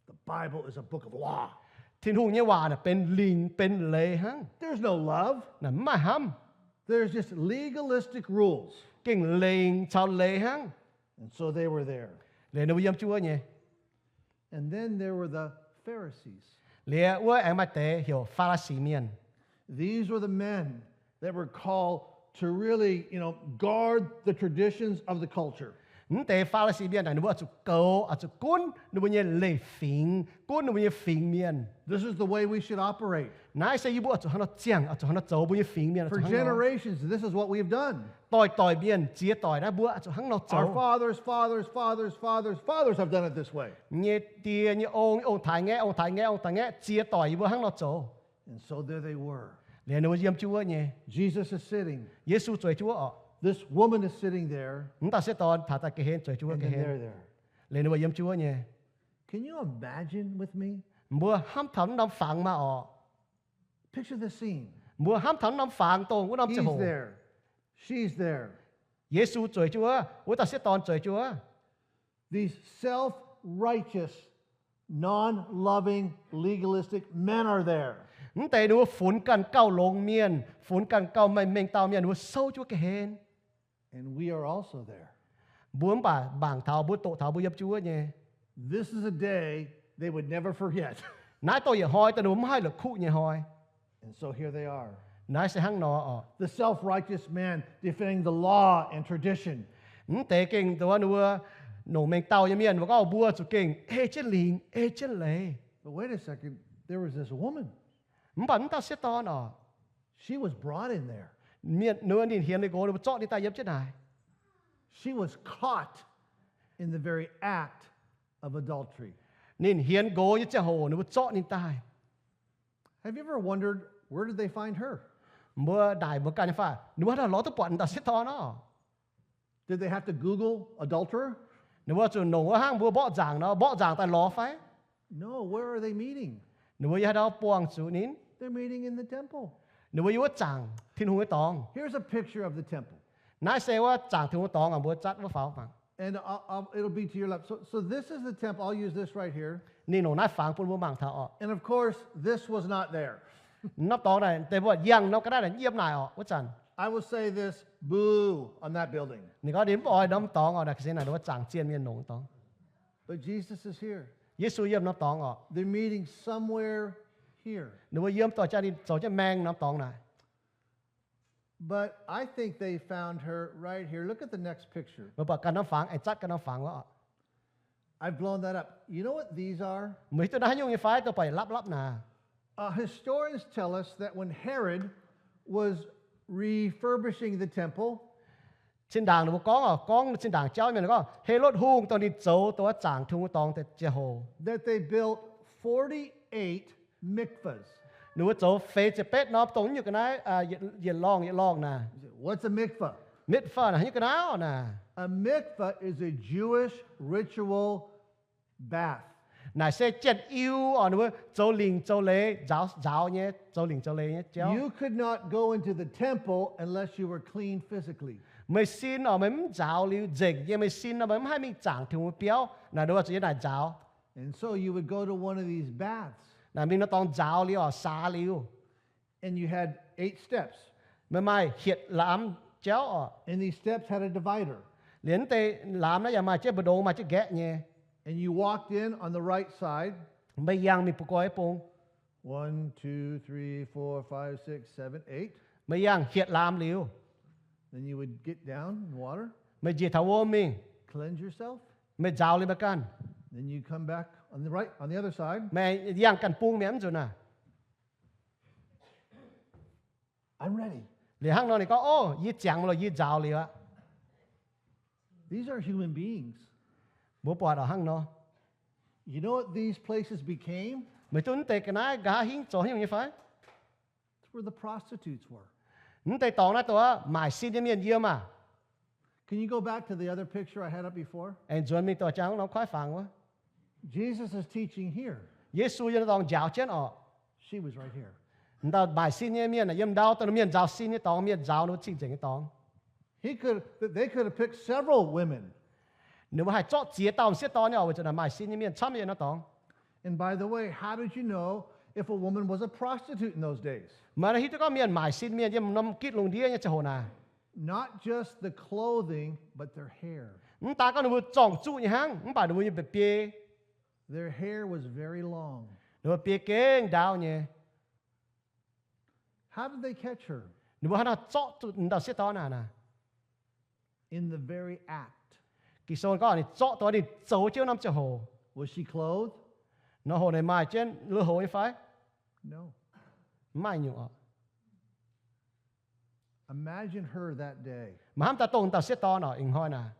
The Bible is a book of law. Tin-Hungh nyei waac naaic benx lingc benx leiz hnangv. There's no love. Naaic mv maaih hnamv. There's just legalistic rules. Gengh lingc caux leiz hnangv. And so they were there. Liuz ninh mbuo yiem jienv wuov nyei. And then there were the Pharisees. Liuz wuov aengx maaih deix heuc Faa^li^si Mienh. These were the men that were called to really, you know, guard the traditions of the culture. Mv deix Faa^li^si Mienh naaic ninh mbuo oix zuqc goux, oix zuqc gunv ninh mbuo nyei leiz-fingx, gunv ninh mbuo nyei fingx mienh. This is the way we should operate. Naaiv se yie mbuo oix zuqc hnangv nor ziangh, oix zuqc hnangv nor zoux, mbuo nyei fingx mienh oix zuqc hnangv nor. For generations, this is what we have done. Doix-doix mienh, ziex doix naaiv mbuo oix zuqc hnangv nor zoux. Our fathers, fathers, fathers, fathers, fathers have done it this way. Nyei die nyei ong, ong-taaix-ngaeqv, ong-taaix-ngaeqv, ong-taaix-ngaeqv, ziex doix yie mbuo hnangv nor zoux. And so there they were. Liuz ninh mbuo yiem jienv wuov nyei. Jesus is sitting. Yesu zueiz jienv wuov orqc. This woman is sitting there. Mv dauh sieqv dorn taux daaih ga'hlen zueiz jienv wuov ga'hlen. And then they're there. Liuz ninh mbuo yiem jienv wuov nyei. Can you imagine with me? Mbuo hnamv taux wuov norm fangx maah orqc. Picture the scene. Mbuo hnamv taux wuov norm fangx dongh wuov norm ziangh hoc. He's there. She's there. Yesu zueiz jienv wuov, wuov dauh sieqv dorn zueiz jienv wuov. These self-righteous, non-loving, legalistic men are there. Mv deix ninh mbuo funx ganh gauh longx mienh, funx ganh gauh mengh dauh mienh, ninh mbuo souv jienv wuov ga'hlen. And we are also there. Mbuo mv baac mangc taux, mbuo doqc taux mbuo yiem jienv wuov nyei. This is a day they would never forget. Naaiv dongh yietc hnoi daaih ninh mbuo mv haih la'kuqv nyei hnoi. And so here they are. Naaiv se hnangv nor orqc. The self-righteous man defending the law and tradition. Mv deix gengh dongh ninh mbuo nongc mengh dauh nyei mienh mbuo gorngv mbuo zuqc gengh ei jienv lingc, ei jienv leiz. But wait a second, there was this woman. Mv baac mv dauh sieqv dorn orqc. She was brought in there. Mienh, ninh mbuo ninh hienx ninh nqox, ninh mbuo zorqv ninh daaih yiem jienv naaic. She was caught in the very act of adultery. Ninh hienx nqox nyei ziangh hoc ninh mbuo zorqv ninh daaih. Have you ever wondered, where did they find her? Mbuo naaic mbuo ganh nyei fai, ninh mbuo haaix dauh lorz duqv buatc dauh sieqv dorn orqc? Did they have to Google adulterer? Ninh mbuo zuqc nongc wuov hnangv mbuo mborqv nzaangc nor, mborqv nzaangc daaih lorz fai? No, where are they meeting? Ninh mbuo yiem haaix ndau buangh zuqc ninh? They're meeting in the temple. Ninh mbuo yiem wuov zaangc Tin-Hungh nyei dorngx. Here's a picture of the temple. Naaiv se wuov zaangc Tin-Hungh dorngx aqv, mbuo zatv wuov faaux mangc. And I'll, I'll, it'll be to your left. So, so this is the temple. I'll use this right here. Ninh longc naaiv fangx bun mbuo mangc taux orqc. And of course, this was not there. Norm dorngx naaic deix mbuo yangh norm ga'naaiv naaic yiem naaic orqc wuov zanc. I will say this, boo on that building. Ninh gorngv ninh mv oix norm dorngx orqc, naaic ga'sie naaic ninh mbuo zaangc zienh mienh longc dorngx. But Jesus is here. Yesu yiem norm dorngx orqc. They're meeting somewhere here. Ninh mbuo yiem dorh jaa ninh zoux jienv maeng norm dorngx naaic. But I think they found her right here. Look at the next picture. Mbuo buatc ganh norm fangx, aengx zatv ganh norm fangx wuov orqc. I've blown that up. You know what these are? Meih hiuv duqv naaiv haaix nyungc nyei fai? Dongh buatc yietc lapv lapv naaic. Uh, historians tell us that when Herod was refurbishing the temple, Zinh ndaangc ninh mbuo gorngv orqc, gorngv zinh ndaangc jauv mienh gorngv Helotv Hungh dongh ninh zoux dongh wuov zaangc Tin-Hungh dorngx daaih ziangh hoc, that they built forty-eight mikvahs. Ninh mbuo zoux feix ziepc betv norm dongh nyungc ga'naaiv, yietc lorngh yietc lorngh naaic. What's a mikvah? Mikvah naaic haaix nyungc ga'naaiv naaic? A mikvah is a Jewish ritual bath. Naaic se janx-iu orqc, ninh mbuo zoux lingc zoux leiz, nzaaux, nzaaux nyei, zoux lingc zoux leiz nyei jauv. You could not go into the temple unless you were clean physically. Meih sin orqc, meih mv nzaaux liuz nzengc nyei, meih sin nor meih mv haih mingh zaangc Tin-Hungh biauv. Naaic ninh mbuo zuqc yiem naaic nzaaux. And so you would go to one of these baths. Naaic mingh norm dorngx nzaaux liuz orqc, saax liuz. And you had eight steps. Meih maaih hietc laamz jauv orqc. And these steps had a divider. Liuz mv deix laamz naaiv yaac maaih jienv mbu'ndongx, maaih jienv nqaeqv nyei. And you walked in on the right side. Meih yangh mingh ba'nqoi bung. One, two, three, four, five, six, seven, eight. Meih yangh hietc laamz liuz. Then you would get down in water. Meih njiec taux wuom mingh. Cleanse yourself. Meih nzaaux liuz meih ganh. Then you come back on the right, on the other side. Meih yangh ganh bung mi'aqv, mv nzunc naaic. I'm ready. Liuz hnangv nor ninh gorngv, Ov, yie ziangx loh, yie nzaaux liuz aqv. These are human beings. Mbuo buatc oc hnangv nor. You know what these places became? Meih duqv mv deix ga'naaiv nqa'haav hingv zoux haaix nyungc nyei fai? It's where the prostitutes were. Mv deix dorngx naaiv dongh maaic sin nyei mienh yiem aqv. Can you go back to the other picture I had up before? Aengx nzuonx mingh dorh jangx norm kuaaiv fangx wuov. Jesus is teaching here. Yesu yiem naaiv dorngx njaaux jienv oc. She was right here. M'dauh maaic sin nyei mienh yiem ndau, dongh mienh nzaaux sin nyei dorngx, mienh nzaaux ninh mbuo cing-nzengc nyei dorngx. He could, they could have picked several women. Ninh mbuo haih zorqv ziex dauh m'sieqv dorn nyei oc, weic zuqc naaic maaic sin nyei mienh camv nyei naaiv dorngx. And by the way, how did you know if a woman was a prostitute in those days? Meih hiuv duqv gorngv mienh maaic sin mienh yiem norm gitv lungh ndiev nyei ziangh hoc naaic? Not just the clothing, but their hair. Mv daan gorngv ninh mbuo zorng-zuqv nyei hnangv, mv baac ninh mbuo nyei mba'biei, their hair was very long. Ninh mbuo biei gengh ndaauv nyei. How did they catch her? Ninh mbuo hnangv haaix nor zorqv duqv m'dauh sieqv dorn naaic? In the very act. Ging-Sou gorngv ninh zorqv duqv ninh zoux jienv norm ziangh hoc. Was she clothed? Nor hoc ninh maaih jienv lui-houx nyei fai? No. Mv maaih nyungc oc. Imagine her that day. Mangc hnamv daaih dongh m'dauh sieqv dorn oc, ih hnoi naaic.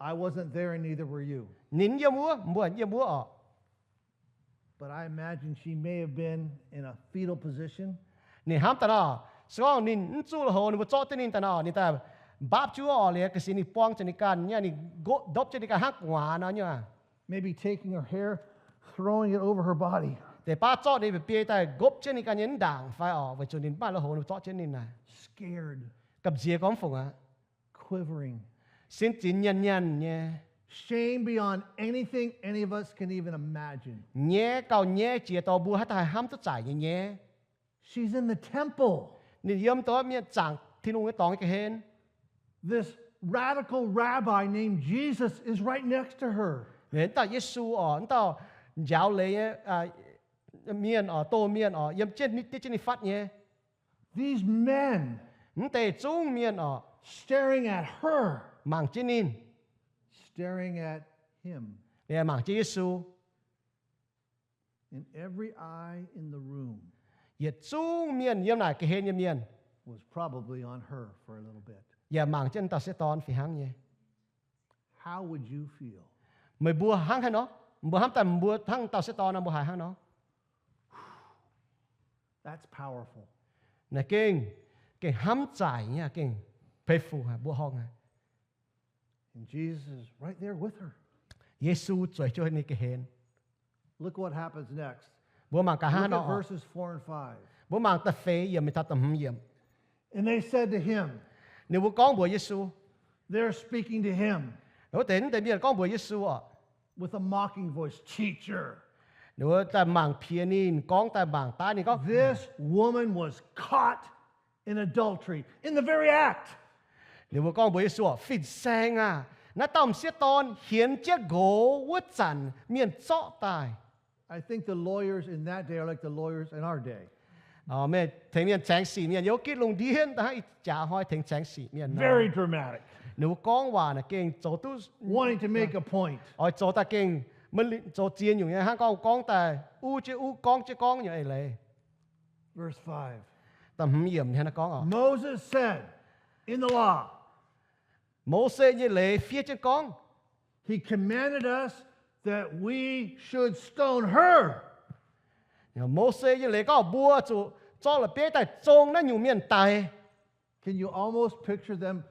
I wasn't there and neither were you. Ninh mv yiem wuov, mbuo mv yiem wuov oc. But I imagine she may have been in a fetal position. Ninh hnamv daaih nor, se gorngv ninh mv zuqv lui-houx, ninh mbuo zorqv jienv ninh daaih nor, ninh daaih mbaapv jienv wuov oc, liuz ga'sic ninh buang jienv ninh ganh nyei, ninh nqopv ndopv jienv ninh ganh hnangv gu'nguaaz nor nyei. Maybe taking her hair, throwing it over her body. Deix baav zorqv ninh mba'biei daaih nqopv jienv ninh ganh nyei mv ndaangc fai oc, weic zuqc ninh mv maaih lui-houx, ninh mbuo zorqv jienv ninh naaic. Scared. Gamh nziex gormx fungc aqv. Quivering. Sin zinx nyanc nyanc nyei. Shame beyond anything any of us can even imagine. Nyaiv gauh nyaiv jiex dorh mbuo haaix dauh haih hnamv duqv zaaic nyei nyaiv. She's in the temple. Ninh yiem dongh mienh zaangc Tin-Hungh nyei dorngx nyei ga'hlen. This radical rabbi named Jesus is right next to her. Mv dauh Yesu oc, mv dauh njaaux leiz nyei mienh oc, doh mienh oc, yiem jienv, diev jienv ninh fatv nyei. These men, mv deix zungv mienh oc, staring at her, mangc jienv ninh, staring at him. Ninh mangc jienv Yesu. And every eye in the room, yietc zungv mienh yiem naaic ga'hlen nyei mienh, was probably on her for a little bit. Yaac mangc jienv dauh sieqv dorn fih hnangv nyei. How would you feel? Meih mbuo hnangv haaix nor? Mbuo hnamv daaih mbuo hnangv dauh sieqv dorn nor, mbuo haiz hnangv nor? That's powerful. Naaiv gengh, gengh hnamv zaaic nyei, gengh pei fu haic, mbuoqc horngh haic. And Jesus is right there with her. Yesu zueiz jienv ninh ga'hlen. Look what happens next. Mbuo mangc gaax hnangv nor. Look at verses four and five. Mbuo mangc da'feix yiemc mingh taux da'hmz yiemc. And they said to him, ninh mbuo gorngv mbuox Yesu, they're speaking to him, wuov deix, wuov deix mienh gorngv mbuox Yesu oc, with a mocking voice, Teacher, ninh mbuo daaih mangc piex ninh, gorngv daaih mangc daaih ninh gorngv, this woman was caught in adultery, in the very act. Ninh mbuo gorngv mbuox Yesu, Fin-Saeng aah! Naaiv dauh m'sieqv dorn hienx jienv nqox wuov zanc mienh zorqv daaih. I think the lawyers in that day are like the lawyers in our day. Meih tengx mienh caengx sic mienh yiem wuov gitv lungh ndiev hnangv ih jaax hnoi tengx caengx sic mienh. Very dramatic. Ninh mbuo gorngv waac naaic gengh zoux duqv, wanting to make a point, oix zoux daaih gengh, zoux ziex nyungc nyei hnangv gorngv, gorngv daaih uv jienv uv, gorngv jienv gorngv nyei eix leiz. Verse five. Da'hmz yiemc hnangv naaiv gorngv oc, Moses said in the law, Mose nyei leiz fiev jienv gorngv, he commanded us that we should stone her. Mose nyei leiz gorngv mbuo zuqc zorqv la'bieiv daaih zong naaiv nyungc mienh daic. Can you almost picture them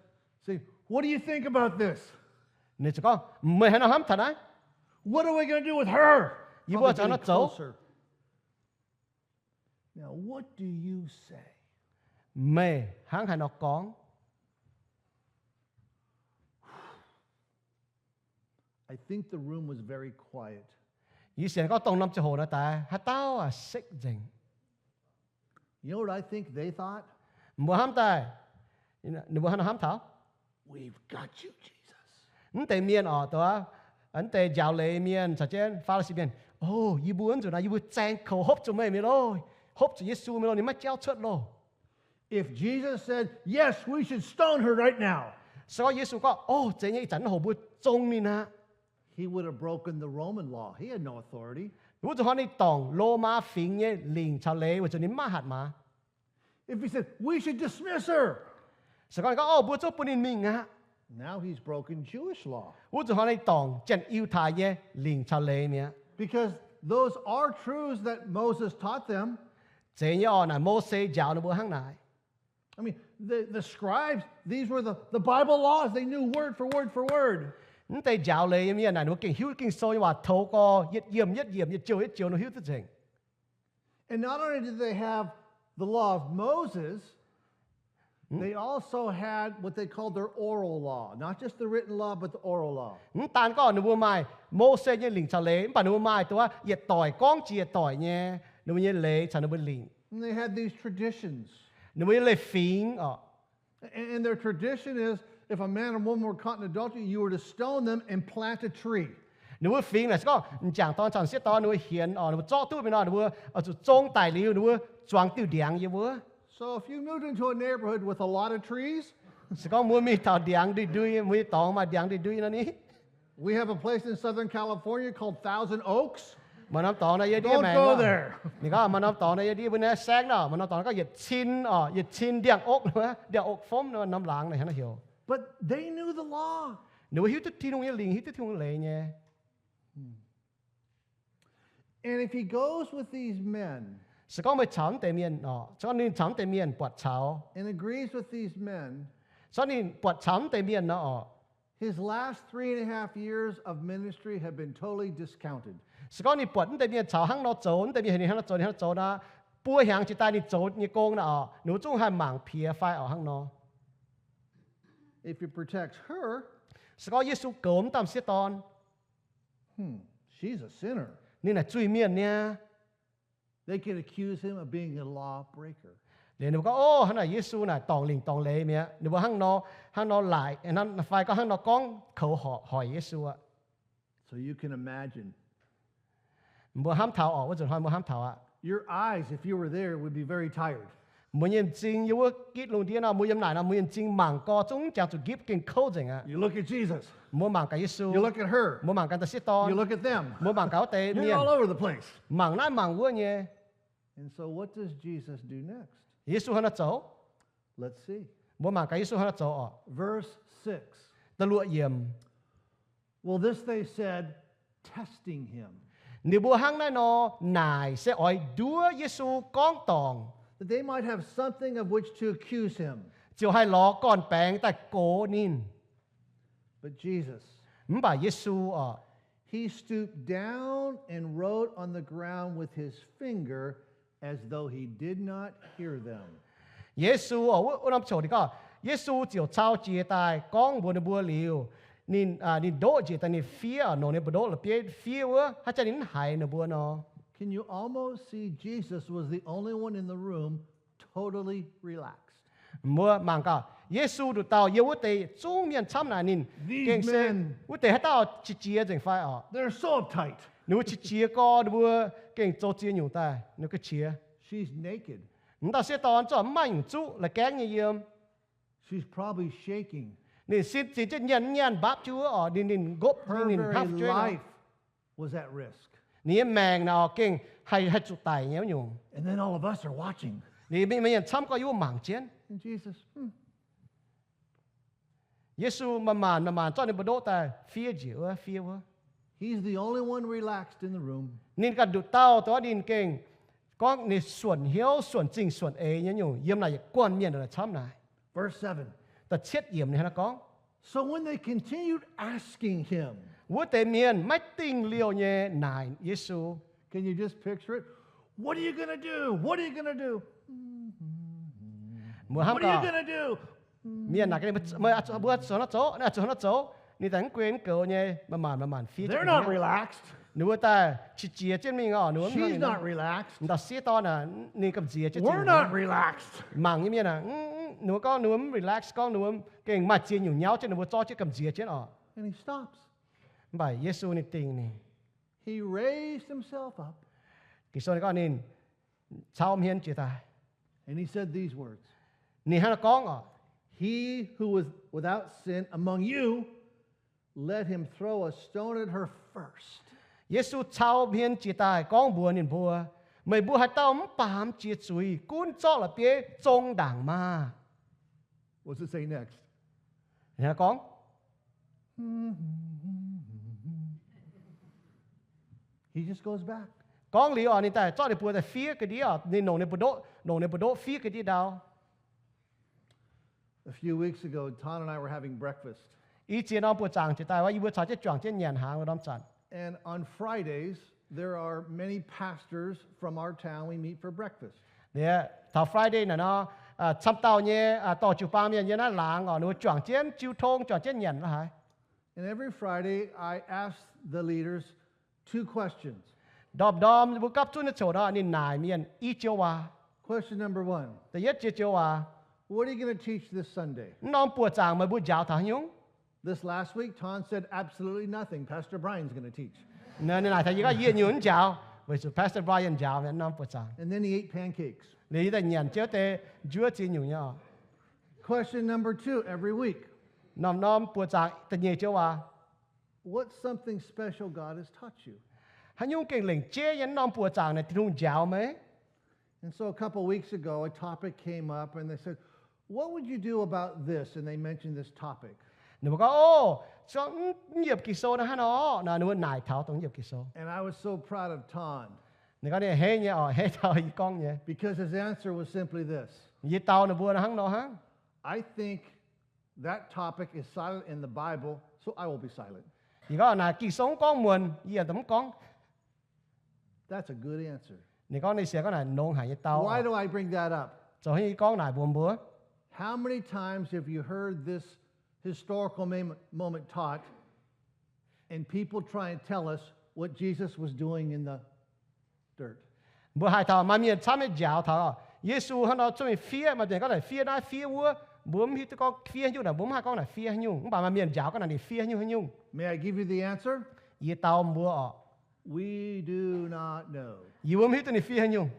saying, What do you think about this? Ninh ziouc gorngv, Meih haaix nor hnamv taux naaiv? What are we gonna do with her? Yie mbuo zuqc haaix nor zoux? Now, what do you say? Meih hnangv haaix nor gorngv? I think the room was very quiet. Yie sienx gorngv dongh norm ziangh hoc naaiv daaih haaix dauh aac sekv nzengc. You know what I think they thought? Mbuo hnamv daaih, ninh mbuo hnangv nor hnamv taux, We've got you, Jesus. Mv deix mienh oc, dongh mv deix njaaux leiz mienh caux jienv Faa^li^si mienh, O, yie mbuo nzunc naaiv yie mbuo zaeng koux hopv zuqc meih mi'aqv loh, hopv zuqc Yesu mi'aqv loh, ninh maiv jauv cuotv loh. If Jesus said, Yes, we should stone her right now, se gorngv Yesu gorngv, O, zeiz nyei, ih zanc naaiv hoc mbuo zong ninh aqv, he would have broken the Roman law. He had no authority. Wuov zanc hnoi ninh dorngc Lomaa fingx nyei lingc caux leiz weic zuqc ninh maiv hatc maaz. If he said, We should dismiss her, Se gorngv ninh gorngv, Ov, mbuo zungv bun ninh mingh aqv. Now he's broken Jewish law. Wuov zanc hnoi ninh dorngc Janx-Yiutai nyei lingc caux leiz mi'aqv. Because those are truths that Moses taught them. Zeiz nyei orqc, naaic Mose njaaux ninh mbuo hnangv naaic. I mean, the, the scribes, these were the, the Bible laws. They knew word for word for word. Mv deix njaaux leiz nyei mienh naaic, ninh mbuo gengh hiuv Ging-Sou nyei waac toux gorx, yietc yiemc yietc yiemc, yietc jouh yietc jouh, ninh hiuv duqv nzengc. And not only did they have the law of Moses, they also had what they called their oral law. Not just the written law, but the oral law. Mv daan gorngv ninh mbuo maaih Mose nyei lingc caux leiz, mv baac ninh mbuo maaih dongh yietc doic gorngv jiex yietc doic nyei ninh mbuo nyei leiz caux ninh mbuo lingc. And they had these traditions. Ninh mbuo nyei leiz-fingx orqc. And, and their tradition is, if a man or woman were caught in adultery, you were to stone them and plant a tree. Ninh mbuo fingx naaic se gorngv m'jangc dorn caux m'sieqv dorn ninh mbuo hienx orqc, ninh mbuo zorqv duqv mingh nor, ninh mbuo oix zuqc zong daic liuz, ninh mbuo zuangx diuh ndiangx yiem wuov. So if you moved into a neighborhood with a lot of trees, se gorngv mbuo mingh taux ndiangx ndui-ndui, mbuo nyei dorngx maaih ndiangx ndui-ndui nor ni. We have a place in Southern California called Thousand Oaks. Maaih norm dorngx naaiv yie ndiev maengx. Ninh gorngv maaih norm dorngx naaiv yie ndiev mbuo naaiv saengv nor, maaih norm dorngx gorngv yietc cin orqc, yietc cin ndiangx-okv, ndiangx-okv fomv nor, norm laangz naaic hnangv naaiv heuc. But they knew the law. Ninh mbuo hiuv duqv Tin-Hungh nyei lingc, hiuv duqv Tin-Hungh leiz nyei. And if he goes with these men Se gorngv meih caux mv deix mienh orqc, se gorngv ninh caux mv deix mienh buatc caux, and agrees with these men, se gorngv ninh buatc caux mv deix mienh nor orqc, his last three and a half years of ministry have been totally discounted. Se gorngv ninh buatc mv deix mienh caux hnangv nor zoux, mv deix mienh heuc ninh hnangv nor zoux, ninh hnangv nor zoux nor, buo hnyangx jiex daaih ninh zoux nyei gong nor orqc, ninh mbuo zungv haih mangc piex fai orqc hnangv nor. If he protects her, Se gorngv Yesu goux mv dauh m'sieqv dorn, she's a sinner. Ninh naaic zuiz-mienh niaa. They can accuse him of being a law breaker. Liuz ninh mbuo gorngv, Ov, hnangv naaic Yesu naaic dorngc lingc dorngc leiz mi'aqv. Ninh mbuo hnangv nor, hnangv nor laaic, fai gorngv hnangv nor gorngv koux hoic Yesu aqv. So you can imagine. Mbuo hnamv taux orqc, wuov nzunc hnoi mbuo hnamv taux aqv. Your eyes, if you were there, would be very tired. Mbuo nyei m'zing yiem wuov gitv lungh ndiev nor, mbuo yiem naaic nor, mbuo nyei m'zing mangc gorx zungv jangx zuqc nqipv gengh kouv nzengc aqv. You look at Jesus. Mbuo mangc gaax Yesu. You look at her. Mbuo mangc gaax dauh sieqv dorn. You look at them. Mbuo mangc gaax wuov deix mienh. You're all over the place. Mangc naaiv mangc wuov nyei. And so what does Jesus do next? Yesu hnangv naaiv zoux? Let's see. Mbuo mangc gaax Yesu hnangv naaiv zoux orqc. Verse six. Da'luoqc yiemc. Well, this they said, testing him. Ninh mbuo hnangv naaiv nor naaic se oix nduov Yesu gorngv dorngc, that they might have something of which to accuse him. Ziouc haih lorz gorn-baengx daaih gox ninh. But Jesus, Mv baac Yesu orqc, he stooped down and wrote on the ground with his finger as though he did not hear them. Yesu orqc, wuov norm qouc ninh gorngv, Yesu ziouc cau jiex daaih gorngv mbuox ninh mbuo liuz, ninh, ninh ndoqv njiec daaih ninh fiev, nongc ninh mbu'ndoqv la'bieiv fiev wuov, haaix zanc ninh mv haiz ninh mbuo nor. Can you almost see Jesus was the only one in the room totally relaxed? Mbuo mangc gaax, Yesu nduqc dauh yiem wuov deix zungv mienh camv naaic ninh gengh se wuov deix haaix dauh qiex jiez nzengc fai orqc? They're so uptight. Ninh mbuo qiex jiez gorx, ninh mbuo gengh zoux ziex nyungc daaih, ninh ga'qiex. She's naked. M'dauh sieqv dorn zorqv mv maaih nyungc zuqv, la'gaengv nyei yiem. She's probably shaking. Ninh sin zinh jienv nyaanh nyaanh mbapv jienv wuov orqc, ninh, ninh nqopv, ninh hnamv jueiv. Her very life was at risk. Ninh nyei maengc naaic orqc gengh haih, haih zuqc daic nyei wuov nyungc. And then all of us are watching. Ninh mienh, mienh camv gorx yiem wuov mangc jienv. And Jesus, hmm. Yesu maanc maanc, maanc maanc zorqv ninh mbu'ndoqv daaih fiev njiec wuov, fiev wuov. He's the only one relaxed in the room. Ninh ganh nduqc dauh dongh ninh gengh gorngv ninh suonc hnyouv, suonc zingh, suonc eix nyei nyungc yiem naaic yietc guanh mienh naaic camv naaic. Verse seven. Da'cietv yiemc ninh hnangv naaiv gorngv. So when they continued asking him, Wuov deix mienh maiv dingh liouh nyei naaic Yesu. Can you just picture it? What are you gonna do? What are you gonna do? Mbuo hnamv gaax, mienh naaic gaax ninh, mbuo zuqc hnangv naaiv zoux, naaiv zuqc hnangv naaiv zoux. Ninh daaih mv gunv mv goux nyei, maanc maanc maanc maanc fiev jienv. They're not relaxed. Ninh mbuo daaih qiex jiez jienv mingh orqc, ninh mbuo mv hnangv naaic. She's not relaxed. M'dauh sieqv dorn naaic, ninh gamh nziex jienv. We're not relaxed. Mangc nyei mienh aah, ninh mbuo gorngv ninh mbuo mv relax, gorngv ninh mbuo gengh maaih ziex nyungc nyauv jienv ninh mbuo zorqv jienv gamh nziex jienv orqc. And he stops. Mv baac Yesu ninh dingh ninh. He raised himself up. Ging-Sou ninh gorngv ninh cau hmien jiex daaih. And he said these words. Ninh hnangv naaiv gorngv orqc. He who was without sin among you, let him throw a stone at her first. Yesu cau hmien jiex daaih gorngv mbuox ninh mbuo, Meih mbuo haaix dauh mv baamz jiex zuiz, gunv zorqv la'bieiv zong ndaangc maah! What's it say next? Gorngv, he just goes back. Gorngv liuz oc, ninh daaih zorqv ninh buoz daaih fiev ga'ndiev oc. Ninh longc ninh buoz-ndoqv, longc ninh buoz-ndoqv fiev ga'ndiev ndau. A few weeks ago, Ton and I were having breakfast. I ziex norm buoz-zaangc jiex daaih wuov, yie mbuo caux jienv juangc jienv nyanc hnaangx wuov norm zanc. And on Fridays, there are many pastors from our town we meet for breakfast. Liuz taux Friday naaic nor, camv dauh nyei dorh jiu-baang mienh yiem naaiv laangz oc, ninh mbuo juangc jienv jiu tong, juangc jienv nyanc la'haaix. And every Friday, I ask the leaders two questions. Ndorm-ndorm mbuo gapv zunv nyei ziouc nor, ninh naaic mienh i joux waac. Question number one. Da'yietv joux waac, What are you going to teach this Sunday? Naaiv norm buoz-zaangc meih mbuo njaaux taux haaix nyungc? This last week, Ton said absolutely nothing. Pastor Brian's going to teach. Ninh naaic taux yie gorngv yie nyungc mv njaaux, weic zuqc Pastor Brian njaaux naaiv norm buoz-zaangc. And then he ate pancakes. Liuz yie daaih nyanc jienv wuov deix njuov ziex nyungc nyei oc. Question number two every week. Norm-norm buoz-zaangc da'nyeic joux waac, What's something special God has taught you? Haaix nyungc gengh lengc jeiv nyei naaiv norm buoz-zaangc naaic Tin-Hungh njaaux meih? And so a couple weeks ago, a topic came up and they said, What would you do about this? And they mentioned this topic. Ninh mbuo gorngv, O, se gorngv mv yiemc Ging-Sou naaiv hnangv nor, ninh mbuo naaic taux dongh mv yiemc Ging-Sou. And I was so proud of Ton. Ninh gorngv ninh hei nyei oc, hei taux yie gorngv nyei. Because his answer was simply this. Yie dau ninh mbuo hnangv nor hnangv. I think that topic is silent in the Bible, so I will be silent. Yie gorngv naaic Ging-Sou mv gorngv muonc, yie mv gorngv. That's a good answer. Ninh gorngv ninh sienx gorngv naaic nongx haic nyei dau. Why do I bring that up? Zoux haaix nyungc yie gorngv naaic mbuox mbuo? How many times have you heard this historical moment taught and people try and tell us what Jesus was doing in the dirt? Mbuo haih taux maaih mienh camv nyei njaaux taux Yesu hnangv nor cuotv mingh fiev, maaih deix gorngv naaic fiev naaiv fiev wuov, mbuo mv hiuv duqv gorngv fiev haaix nyungc naaic, mbuo mv haih gorngv naaic fiev haaix nyungc, mv baac maaih mienh njaaux gorngv naaic ninh fiev haaix nyungc haaix nyungc. May I give you the answer? Yie dau mbuo oc. We do not know. Yie mbuo mv hiuv duqv ninh fiev haaix nyungc.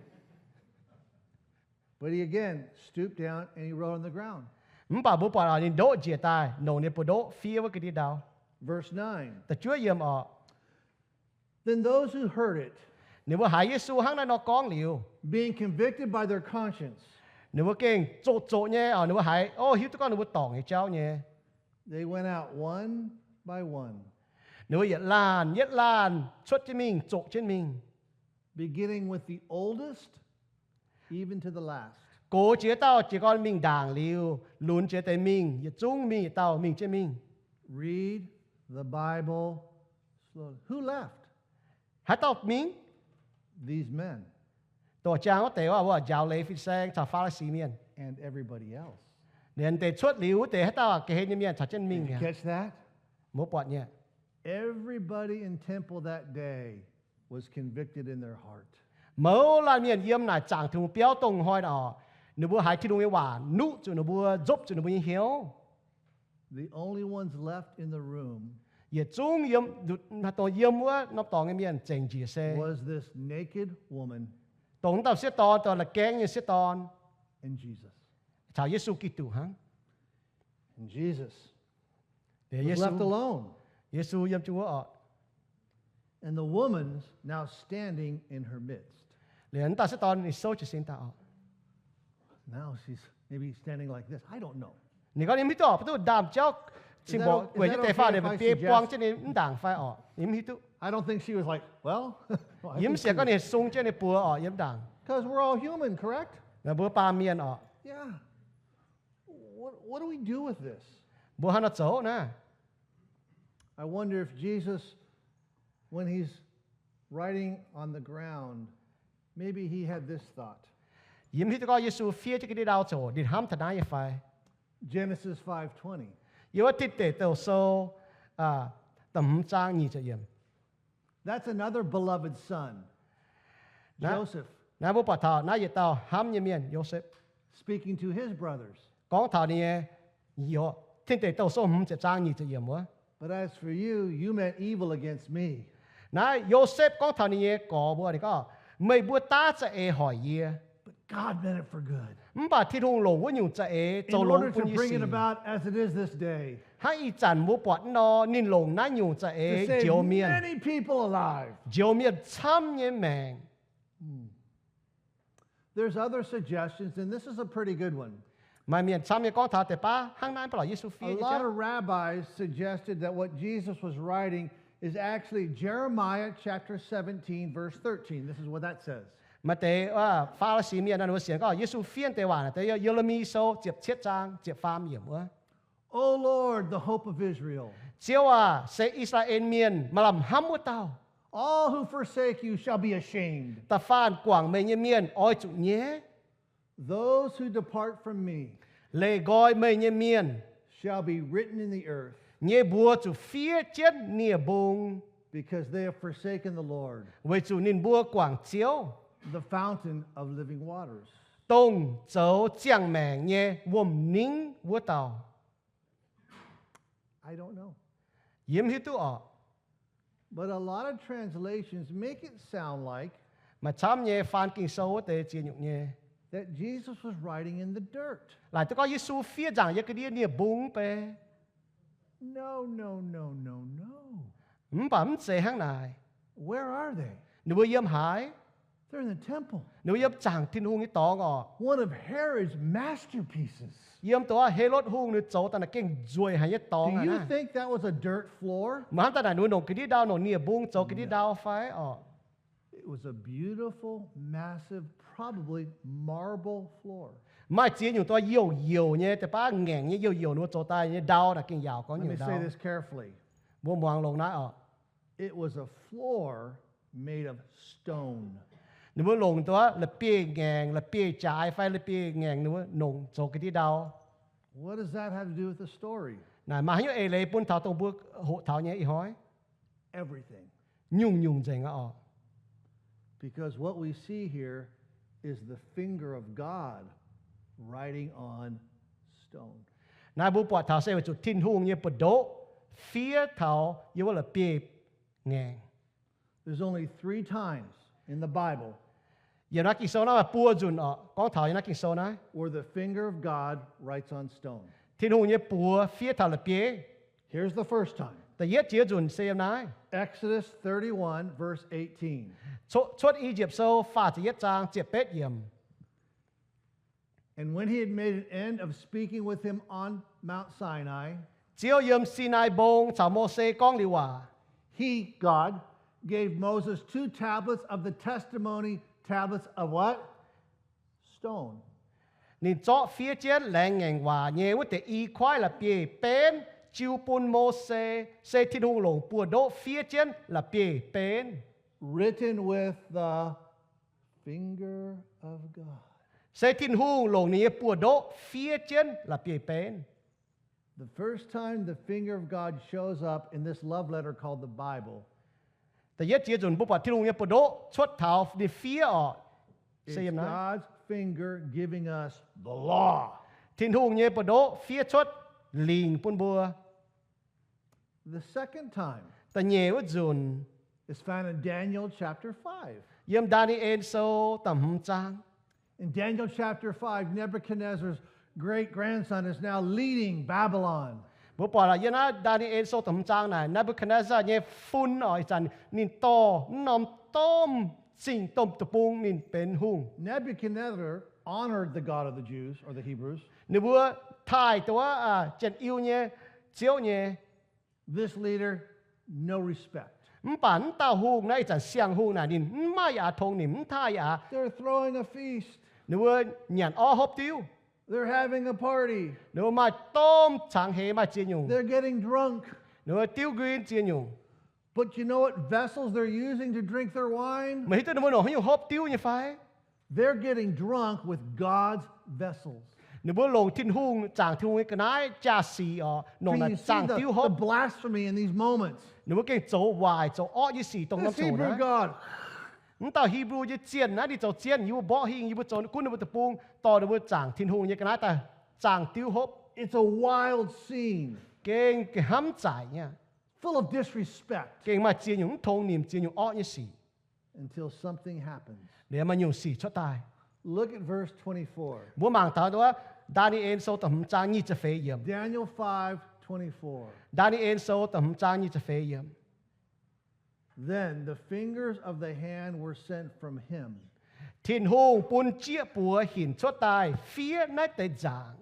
But he again stooped down and he wrote on the ground. Mv baac mbuo buatc oc, ninh ndoqv njiec daaih, longc ninh buoz-ndoqv fiev wuov ga'ndiev ndau. Verse nine. Da'juov yiemc oc. Then those who heard it, ninh mbuo haiz Yesu hnangv naaiv nor gorngv liuz, being convicted by their conscience, ninh mbuo gengh zoqc zoqc nyei oc, ninh mbuo haiz, o, hiuv duqv gorngv ninh mbuo dorngc nyei jauv nyei. They went out one by one. Ninh mbuo yietc laanh yietc laanh cuotv jienv mingh, zoqc jienv mingh. Beginning with the oldest, even to the last. Gox jiex dauh jiez gorn mingh ndaangc liuz, lunx jiex deix mingh, yietc zungv mingh yietc dauh mingh jienv mingh. Read the Bible slowly. Who left? Haaix dauh mingh? These men. Dongh jang wuov deix wuov, njaaux leiz fin-saeng caux Faa^li^si mienh. And everybody else. Liuz deix cuotv liuz wuov deix haaix dauh ga'hlen nyei mienh caux jienv mingh. Did you catch that? Mbuo buatc nyei. Everybody in temple that day was convicted in their heart. Mouz laanh mienh yiem naaic zaangc Tin-Hungh biauv dongh hnoi naaic oc, ninh mbuo haiz Tin-Hungh nyei waac nuqv zuqc ninh mbuo, nzopv zuqc ninh mbuo nyei hnyouv. The only ones left in the room Yietc zungv yiem, dongh yiem wuov norm dorngx nyei mienh zengc njiec se was this naked woman dongh wuov dauh sieqv dorn, dauh la'gaengv nyei sieqv dorn, and Jesus. Caux Yesu Giduc hnangv. And Jesus was left alone. Yesu yiem jienv wuov oc. And the woman's now standing in her midst. Liuz wuov dauh sieqv dorn ninh souv jiez sin daaih oc. Now she's maybe standing like this. I don't know. Ninh gorngv ninh mv hiuv duqv oc, mv duqv ndaam-jauv cing-mborqc gueic jienv deix fai, ninh biei buang jienv ninh mv ndaangc fai oc. Ninh mv hiuv duqv. I don't think she was like, well, yie mv sienx gorngv ninh sung jienv ninh buoz oc yiem ndaangc. Because we're all human, correct? Mbuo baamh mienh oc. Yeah. What, what do we do with this? Mbuo haaix nor zoux naaiv? I wonder if Jesus, when he's writing on the ground, maybe he had this thought. Yie mv hiuv duqv gorngv Yesu fiev jienv ga'ndiev ndau zoc ninh hnamv taux naaiv nyei fai. Genesis five twenty. Yiem wuov Tin Deic Douh Sou da'hmz zaang nyic ziepc yiemc. That's another beloved son, Joseph. Naaiv mbuo buatc taux naaiv yietc dauh hnamv nyei mienh, Yosepv, speaking to his brothers. Gorngv taux ninh nyei, Tin Deic Douh Sou hmz ziepc zaang nyic ziepc yiemc wuov. But as for you, you meant evil against me. Naaiv Yosepv gorngv taux ninh nyei gorx mbuo, ninh gorngv, meih mbuo daav za'eix hoic yie. But God meant it for good. Mv baac Tin-Hungh longc wuov nyungc za'eix zoux longx bun yie sic. In order to bring it about as it is this day. Hnangv ih zanc mbuo buatc nor, ninh longc naaiv nyungc za'eix njoux mienh, njoux mienh camv nyei maengc. There's other suggestions, and this is a pretty good one. Maaih mienh camv nyei gorngv taux deix baav hnangv naaiv, mv baac lorqc Yesu fiev nyei. A lot of rabbis suggested that what Jesus was writing is actually Jeremiah chapter seventeen, verse thirteen. This is what that says. Maaih deix Faa^li^si mienh naaiv ninh mbuo sienx gorngv Yesu fiev deix waac naaic deix Ye^le^mi Sou ziepc cietv zaang ziepc faam yiemc wuov. O Lord, the hope of Israel. Ziouv aac, se I^saa^laa^en Mienh maaih lamh hnamv wuov dauh. All who forsake you shall be ashamed. Da'faanh guangc meih nyei mienh oix zuqc nyaiv. Those who depart from me Leih nqoi meih nyei mienh shall be written in the earth, nyei mbuox zuqc fiev jienv nie-mbung, because they have forsaken the Lord, weic zuqc ninh mbuo guangc Ziouv, the fountain of living waters. Dongh zoux ziangh maengc nyei wuom-ningv wuov dauh. I don't know. Yie mv hiuv duqv orqc. But a lot of translations make it sound like Maaih camv nyei faan Ging-Sou wuov deix ziex nyungc nyei that Jesus was writing in the dirt. Laaic duqv gorngv Yesu fiev nzaangc yiem ga'ndiev nie-mbung mv bei. No, no, no, no, no. Mv baac mv zeiz hnangv naaic. Where are they? Ninh mbuo yiem haaix? They're in the temple. Ninh mbuo yiem zaangc Tin-Hungh nyei dorngx orqc. One of Herod's masterpieces. Yiem dongh Helotv Hungh ninh zoux daaih naaic gengh nzueic haic nyei dorngx. Do you think that was a dirt floor? Meih hnamv daaih naaic ninh mbuo longc ga'ndiev ndau, longc nie-mbung zoux ga'ndiev ndau fai orqc? It was a beautiful, massive, probably marble floor. Maaih ziex nyungc dongh youc youc nyei, deix baav ngaengc nyei youc youc ninh mbuo zoux daaih nyei ndau naaic gengh yaauc gorngv nyungc ndau. Let me say this carefully. Mbuo muangx longx naaiv orqc. It was a floor made of stone. Ninh mbuo longc dongh la'bieiv-ngaengc, la'bieiv-jaaix fai la'bieiv-ngaengc ninh mbuo longc zoux ga'ndiev ndau. What does that have to do with the story? Naaic maaih haaix nyungc eix leiz bun taux dongh mbuo hoqc taux nyei ih hnoi? Everything. Nyungc-nyungc nzengc aqv orqc. Because what we see here is the finger of God writing on stone. Naaiv mbuo buatc taux se weic zuqc Tin-Hungh nyei buoz-ndoqv fiev taux yiem wuov la'bieiv-ngaengc. There's only three times in the Bible Yiem naaiv Ging-Sou naaiv maaih buo nzunc orqc, gorngv taux yiem naaiv Ging-Sou naaiv, where the finger of God writes on stone. Tin-Hungh nyei buoz fiev taux la'bieiv. Here's the first time. Da'yietv jiex nzunc se yiem naaiv. Exodus thirty-one, verse eighteen. Cuotv I^yipv Sou faah ziepc yietv zaang ziepc betv yiemc. And when he had made an end of speaking with him on Mount Sinai, Ziouv yiem Sinaai Mbong caux Mose gorngv liuz waac, he, God, gave Moses two tablets of the testimony, tablets of what? Stone. Ninh zorqv fiev jienv laengz ngaengc waac nyei wuov deix i kuaaiv la'bieiv-benv jiu bun Mose, se Tin-Hungh longc buoz-ndoqv fiev jienv la'bieiv-benv. Written with the finger of God. Se Tin-Hungh longc ninh nyei buoz-ndoqv fiev jienv la'bieiv-benv. The first time the finger of God shows up in this love letter called the Bible, Da'yietv jiex nzunc mbuo buatc Tin-Hungh nyei buoz-ndoqv cuotv taux ninh fiev orqc, se yiem naaiv. God's finger giving us the law. Tin-Hungh nyei buoz-ndoqv fiev cuotv lingc bun mbuo. The second time Da'nyeic wuov nzunc is found in Daniel chapter five. Yiem Ndaa^ni^en Sou da'hmz zaang. In Daniel chapter five, Nebuchadnezzar's great grandson is now leading Babylon. Mbuo buatc laaix yiem naaiv Ndaa^ni^en Sou da'hmz zaang naaic, Ne^mbu^katv^netv^saa nyei fun orqc, ih zanc ninh dorh mv norm domh zingh domh deic-bung ninh benx hungh. Nebuchadnezzar honored the God of the Jews, or the Hebrews. Ninh mbuo taaih dongh wuov Janx-Iu nyei Ziouv nyei. This leader, no respect. Mv baac mv dauh hungh naaiv, ih zanc siang-hungh naaic, ninh mv maaih yaac tongx nimc, mv taaih yaac. They're throwing a feast. Ninh mbuo nyanc orv hopv diuv. They're having a party. Ninh mbuo maaih domh cangx heix maaih ziex nyungc. They're getting drunk. Ninh mbuo diuv nquin ziex nyungc. But you know what vessels they're using to drink their wine? Meih hiuv duqv ninh mbuo longc haaix nyungc hopv diuv nyei fai? They're getting drunk with God's vessels. Ninh mbuo longc Tin-Hungh, zaangc Tin-Hungh nyei ga'naaiv jaa-sic orqc, longc naaic zaangc diuv hopv. Can you see the, the blasphemy in these moments? Ninh mbuo gengh zoux waaic zoux orqv nyei sic dongh norm ziangh hoc naaiv. This Hebrew God. Mv dauh Hipv^lu nyei zienh naaiv ninh zoux zienh, yie mbuo mborqv hingh, yie mbuo zoux gunv ninh mbuo deic-bung, dorh ninh mbuo zaangc Tin-Hungh nyei ga'naaiv daaih zaangc diuv hopv. It's a wild scene. Gengh, gengh hnamv zaaic nyei. Full of disrespect. Gengh maaih ziex nyungc mv tongx nimc, ziex nyungc orqv nyei sic. Until something happens. Liemh maaih nyungc sic cuotv daaih. Look at verse twenty-four. Mbuo mangc taux wuov Ndaa^ni^en Sou da'hmz zaang nyic ziepc feix yiemc. Daniel five twenty-four. Ndaa^ni^en Sou da'hmz zaang nyic ziepc feix yiemc. Then the fingers of the hand were sent from him. Tin-Hungh bun jieqv buoz hinc cuotv daaih fiev naaiv deix nzaangc.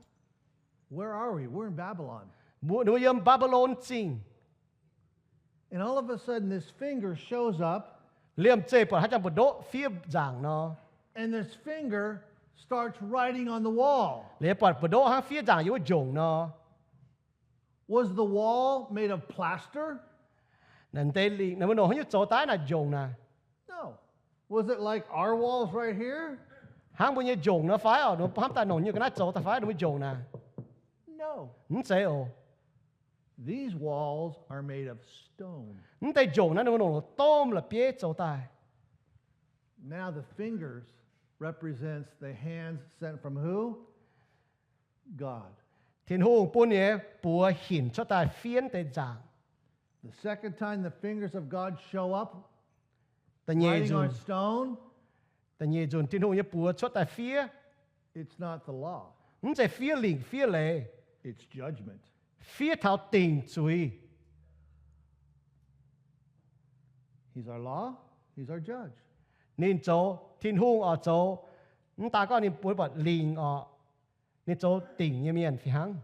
Where are we? We're in Babylon. Mbuo, ninh mbuo yiem Mbaa^mbi^lon Zingh. And all of a sudden, this finger shows up. Liemh zeih buatc haaix jangx mbu'ndoqv fiev nzaangc nor. And this finger starts writing on the wall. Liuz buatc mbu'ndoqv hnangv fiev nzaangc yiem wuov njongc nor. Was the wall made of plaster? Naaiv deix lingc naaiv mbuo nongc haaix nyungc zoux daaih naaic njongc naaic? No. Was it like our walls right here? Hnangv mbuo nyei njongc nor fai? Oc, hnamv daaih nongc nyungc ga'naaiv zoux daaih fai ninh mbuo njongc naaic? No. Mv zeiz oc. These walls are made of stone. Mv deix njongc naaiv ninh mbuo nongc la'domh la'bieiv zoux daaih. Now the fingers represents the hands sent from who? God. Tin-Hungh bun nyei buoz hinc cuotv daaih fiev deix nzaangc. The second time the fingers of God show up, da'nyeic nzunc, da'nyeic nzunc Tin-Hungh nyei buoz cuotv daaih fiev, it's not the law. Mv zeiz fiev lingc fiev leiz. It's judgment. Fiev taux dingc zuiz. He's our law. He's our judge. Ninh zoux Tin-Hungh oc, zoux, mv daaih gorngv ninh bun buatc lingc oc, ninh zoux dingc nyei mienh fih hnangv.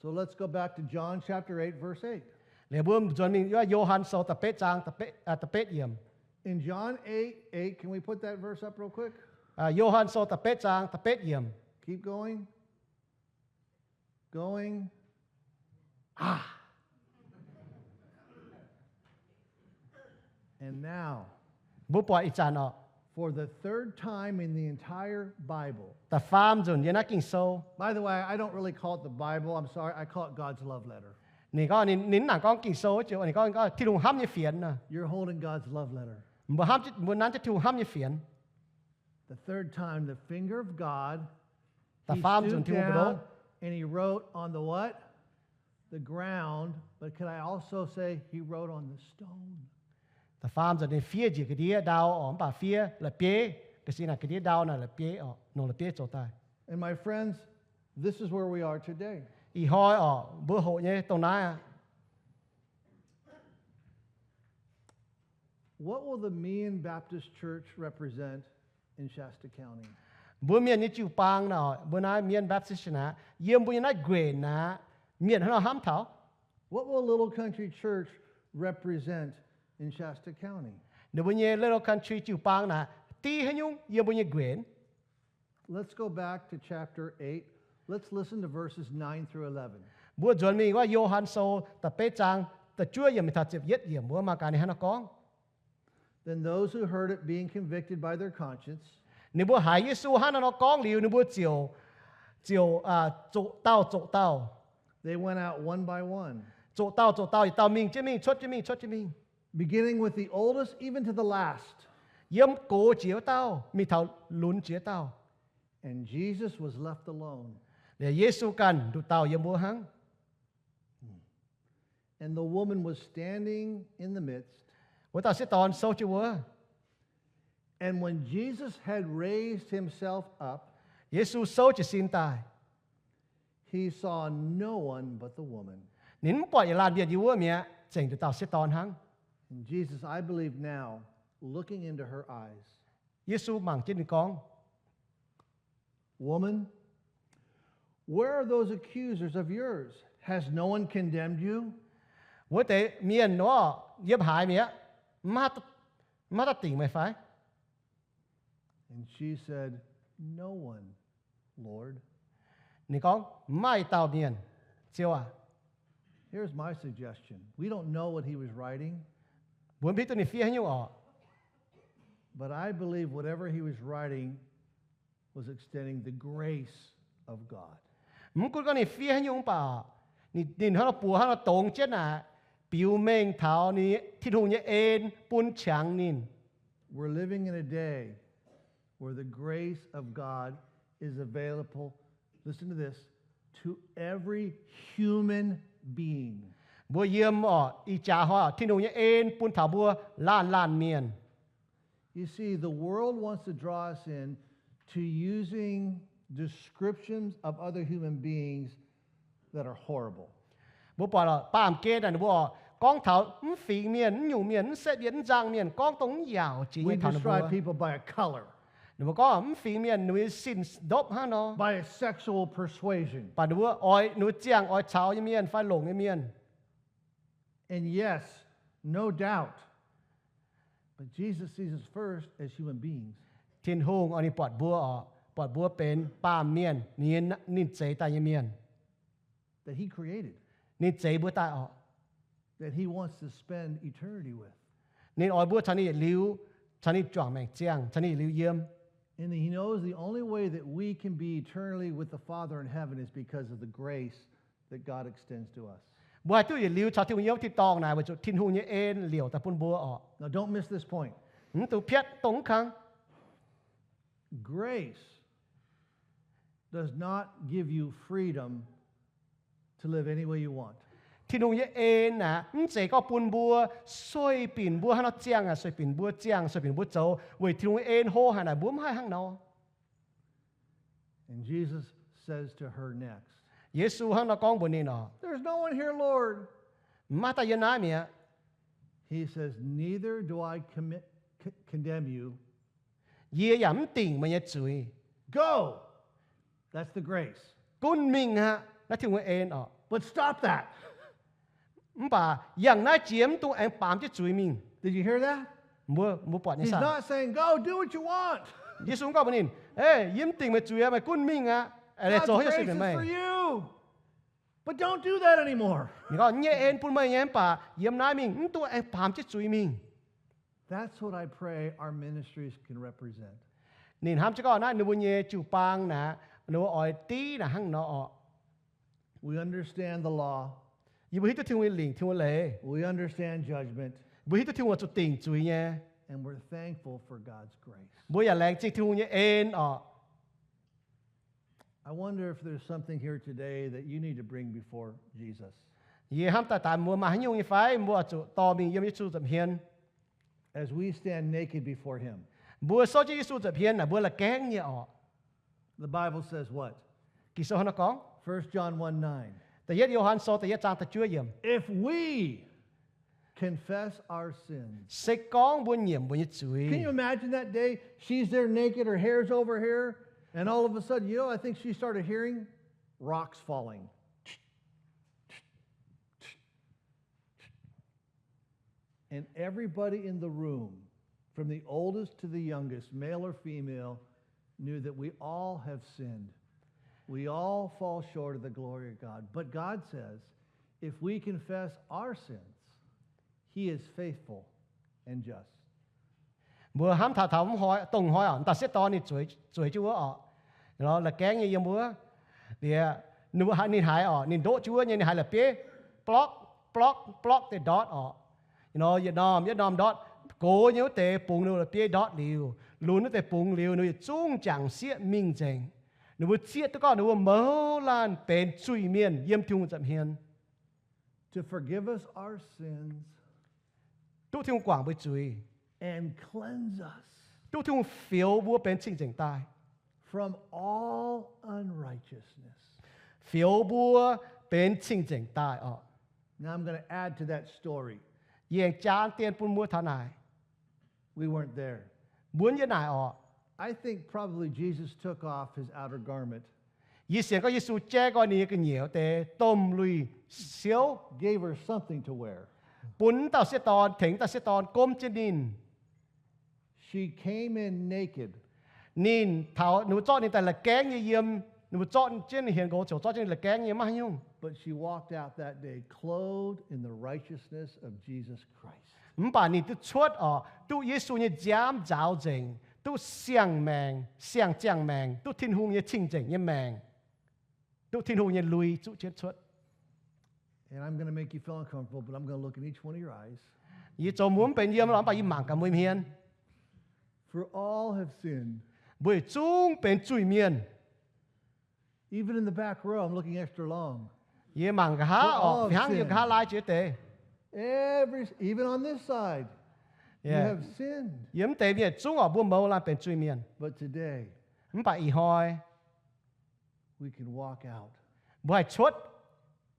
So let's go back to John chapter eight, verse eight. Liuz mbuo nzuonx mingh wuov Yo^han Sou da'betv zaang da'betv yiemc. In John eight eight, can we put that verse up real quick? Yo^han Sou da'betv zaang da'betv yiemc. Keep going. Going. Ah. And now, mbuo buatc ih zanc oc, for the third time in the entire Bible. Da'faam nzunc yiem naaiv Ging-Sou. By the way, I don't really call it the Bible. I'm sorry. I call it God's love letter. Ninh gorngv ninh, ninh mv nangc gorngv Ging-Sou, ninh gorngv, gorngv Tin-Hungh hnamv nyei fienx. You're holding God's love letter. Mbuo hnamv, mbuo nanv jienv Tin-Hungh hnamv nyei fienx. The third time, the finger of God, he stooped down and he wrote on the ground, but could I also say he wrote on the stone? Da'faam nzunc ninh fiev njiec ga'ndiev ndau oc, mv baac fiev la'bieiv, ga'sie naaic ga'ndiev ndau naaic la'bieiv oc, nongc la'bieiv zoux daaih. And my friends, this is where we are today. Ih hnoi oc, mbuo hoqc nyei dongh naaiv aqv. What will the Mien Baptist Church represent in Shasta County? Mbuo mienh nyei jiu-baang naaic, mbuo naaiv Mien Baptist naaic, yiem mbuo nyei naaiv nquenc naaic, mienh hnangv nor hnamv taux. What will Little Country Church represent in Shasta County? Ninh mbuo nyei Little Country jiu-baang naaic, div haaix nyungc yiem mbuo nyei nquenc? Let's go back to chapter eight. Let's listen to verses nine through eleven. Mbuo nzuonx mingh wuov Yo^han Sou da'betv zaang da'juov yiemc mingh taux ziepc yietv yiemc, mbuo mangc gaax ninh hnangv nor gorngv. Then those who heard it, being convicted by their conscience, ninh mbuo haiz Yesu hnangv naaiv nor gorngv liuz, ninh mbuo ziouc, ziouc zoqc dauh zoqc dauh. They went out one by one, zoqc dauh zoqc dauh, yietc dauh mingh jienv mingh, cuotv jienv mingh, cuotv jienv mingh, beginning with the oldest, even to the last. Yiem gox jiex wuov dauh mingh taux lunx jiex dauh. And Jesus was left alone. Liuz Yesu ganh nduqc dauh yiem wuov hnangv. And the woman was standing in the midst. Wuov dauh sieqv dorn souv jienv wuov. And when Jesus had raised himself up, Yesu souv jiez sin daaih, he saw no one but the woman. Ninh mv buatc yietc laanh mienh yiem wuov mi'aqv, zengc nduqc dauh sieqv dorn hnangv. And Jesus, I believe now, looking into her eyes, Yesu mangc jienv ninh gorngv, Woman, where are those accusers of yours? Has no one condemned you? Wuov deix mienh nor, yiem haaix mi'aqv, mv maaih dauh dingc meih fai? And she said, No one, Lord. Ninh gorngv, Mv maaih dauh mienh, Ziouv aac. Here's my suggestion. We don't know what he was writing, mbuo mv hiuv duqv ninh fiev haaix nyungc oc. But I believe whatever he was writing was extending the grace of God. Mv gunv gorngv ninh fiev haaix nyungc mv baac, ninh hnangv nor buoz hnangv nor dongz jienv naaic, biux mengh taux ninh, Tin-Hungh nyei en bun qangx ninh. We're living in a day where the grace of God is available, listen to this, to every human being. Mbuo yiem oc, ih jaax hnoi oc, Tin-Hungh nyei en bun taux mbuo laanh laanh mienh. You see, the world wants to draw us in to using descriptions of other human beings that are horrible. Mbuo buatc lorqc, baamh gen naaic ninh mbuo oc gorngv taux mv fingx mienh, mv nyungc mienh, mv setv mienh, mv nzangc mienh, gorngv dongh mv yaauc jiex nyei taux ninh mbuo. We describe people by a color. Ninh mbuo gorngv mv fingx mienh ninh mbuo nyei sin ndopv hnangv nor. By a sexual persuasion. Baac ninh mbuo oix, ninh mbuo ziangh oix caux nyei mienh fai longc nyei mienh. And yes, no doubt, but Jesus sees us first as human beings. Tin-Hungh oix ninh buatc mbuo oc, buatc mbuo benx baamh mienh, ninh, ninh zeix daaih nyei mienh. That he created. Ninh zeix mbuo daaih oc. That he wants to spend eternity with. Ninh oix mbuo caux ninh yietc liuz, caux ninh juangc maengc ziangh, caux ninh yietc liuz yiem. And he knows the only way that we can be eternally with the Father in heaven is because of the grace that God extends to us. Mbuo haih duqv yietc liuz caux Tin-Hungh yiem wuov tin-dorngh naaic weic zuqc Tin-Hungh nyei en liouc daaih bun mbuo oc. Now don't miss this point. Mv dungx piatv dongh wuov kang. Grace does not give you freedom to live any way you want. Tin-Hungh nyei en naaic mv zeiz gorngv bun mbuo sueih binc mbuo hnangv nor ziangh aqv, sueih binc mbuo ziangh, sueih binc mbuo zoux, weic Tin-Hungh nyei en hlo haic naaic mbuo mv haih hnangv nor. And Jesus says to her next, Yesu hnangv nor gorngv mbuox ninh oc, There's no one here, Lord. Mv maaih daaih yiem naaiv mi'aqv. He says, Neither do I commit, c- condemn you. Yie yaac mv dingc meih nyei zuiz. Go! That's the grace. Gunv mingh aqv. Naaiv Tin-Hungh nyei en oc. But stop that. Mv baac yangh naaiv jiex, mv dungx aengx baamz jienv zuiz mingh. Did you hear that? Mbuo, mbuo buatc nyei He's saah? Not saying, Go, do what you want. Yesu mv gorngv mbuox ninh, Ei, yie mv dingc meih zuiz aqv, meih gunv mingh aqv. Laengz zoux haaix nyungc se benx meih. God's grace is for you. But don't do that anymore. Ninh gorngv, Yie nyei en bun meih nyei, mv baac yiem naaiv mingh, mv dungx aengx baamz jienv zuiz mingh. That's what I pray our ministries can represent. Ninh hnamv jienv gorngv naaiv ninh mbuo nyei jiu-baang naaic, ninh mbuo oix div naaic hnangv nor oc. We understand the law. Yie mbuo hiuv duqv Tin-Hungh nyei lingc, Tin-Hungh nyei leiz. We understand judgment. Mbuo hiuv duqv Tin-Hungh oix zuqc dingc zuiz nyei. And we're thankful for God's grace. Mbuo yaac laengz zingh Tin-Hungh nyei en oc. I wonder if there's something here today that you need to bring before Jesus. Yie hnamv daaih, daaih mbuo maaih haaix nyungc nyei fai mbuo oix zuqc dorh mingh yiem Yesu nza'hmien. As we stand naked before him. Mbuo souv jienv Yesu nza'hmien naaic, mbuo la'gaengv nyei oc. The Bible says what? Ging-Sou hnangv nor gorngv. First John one nine. Da'yietv Yo^han Sou da'yietv zaang da'juov yiemc. If we confess our sins. Se gorngv mbuo nyiemc mbuo nyei zuiz. Can you imagine that day? She's there naked, her hair's over here, and all of a sudden, you know, I think she started hearing rocks falling. And everybody in the room, from the oldest to the youngest, male or female, knew that we all have sinned. We all fall short of the glory of God. But God says, if we confess our sins, he is faithful and just. Mbuo hnamv taux taux mv hnoi, dongh hnoi oc, m'dauh sieqv dorn ninh zueiz, zueiz jienv wuov oc, la'gaengv nyei yiem wuov. Liuz ninh haiz, ninh ndoqv jienv wuov nyei, ninh haiz la'bieiv blorqv, blorqv, blorqv deix ndortv oc. Yietc norm yietc norm ndortv, gox nyei wuov deix bungx ninh la'bieiv ndortv liuz, lunx wuov deix bungx liuz, ninh yietc zungv jangc sieqv mingh nzengc. Ninh mbuo zieqv duqv gorngv ninh mbuo mouz laanh benx zuiz-mienh yiem Tin-Hungh nza'hmien. To forgive us our sins. Duqv Tin-Hungh guangc mbuo zuiz. And cleanse us. Duqv Tin-Hungh fioux mbuo benx cing-nzengc daaih. From all unrighteousness. Fioux mbuo benx cing-nzengc daaih oc. Now I'm gonna add to that story. Yie aengx jaa dien bun mbuo taux naaic. We weren't there. Mbuo mv yiem naaic oc. I think probably Jesus took off his outer garment. Yie sienx gorngv Yesu jaiv nqoi ninh nyei ga'nyiec deix domh lui siouv. Gave her something to wear. Bun dauh sieqv dorn, tengx dauh sieqv dorn gomv jienv ninh. She came in naked. Ninh taux, ninh mbuo zorqv ninh daaih la'gaengv nyei yiem, ninh mbuo zorqv jienv ninh hienx nqox ziouc zorqv jienv ninh la'gaengv nyei, maiv haaix nyungc. But she walked out that day clothed in the righteousness of Jesus Christ. Mv baac ninh duqv cuotv oc, duqv Yesu nyei nziaamv nzaaux nzengc, duqv siang-maengc, siang-ziangh maengc, duqv Tin-Hungh nyei cing-nzengc nyei maengc, duqv Tin-Hungh nyei lui zuqv jienv cuotv. And I'm gonna make you feel uncomfortable, but I'm gonna look in each one of your eyes. Yie zoux mbuo mv benx yiem lorqc, mv baac yie mangc gaax mbuo hmien. For all have sinned. Mbuo yietc zungv benx zuiz-mienh. Even in the back row, I'm looking extra long. Yie mangc nqa'haav oc, fih hnangv yiem nqa'haav laai jiex deix. Every, even on this side, you have sinned. Yiem mv deix mienh zungv oc, mbuo mouz laanh benx zuiz-mienh. But today, mv baac ih hnoi, we can walk out, mbuo haih cuotv,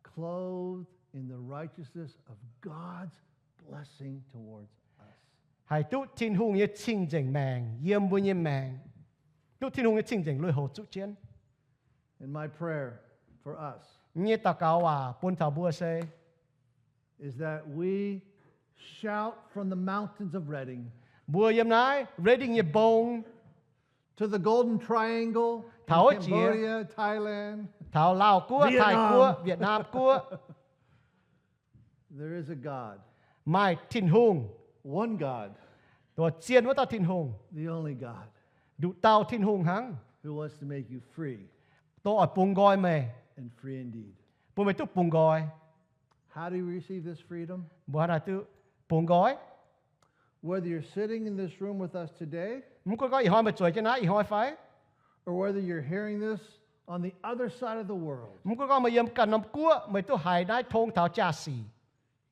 clothed in the righteousness of God's blessing towards us. Haih duqv Tin-Hungh nyei cing-nzengc maengc yiem mbuo nyei maengc. duqv Tin-Hungh nyei cing-nzengc lui-houx zuqv jienv. And my prayer for us Yie nyei daux gaux waac bun taux mbuo se, is that we shout from the mountains of Redding mbuo yiem naaiv Redding nyei mbong to the Golden Triangle in taux wuov jiex, Cambodia, Thailand, taux Laauh Guoqv, Taiv Guoqv, Vietnam Guoqv. There is a God, maaih Tin-Hungh, one God, dongh zien wuov dauh Tin-Hungh, the only God, nduqc dauh Tin-Hungh hnangv, who wants to make you free dongh oix bungx nqoi meih, and free indeed, bun meih duqv bungx nqoi. How do you receive this freedom? Mbuo hnangv haaix nor duqv bungx nqoi? Whether you're sitting in this room with us today, mv gunv gorngv ih hnoi meih zueiz jienv naaiv ih hnoi fai, or whether you're hearing this on the other side of the world, mv gunv gorngv meih yiem ganh norm guoqv meih duqv haiz naaiv tong taux jaa-sic,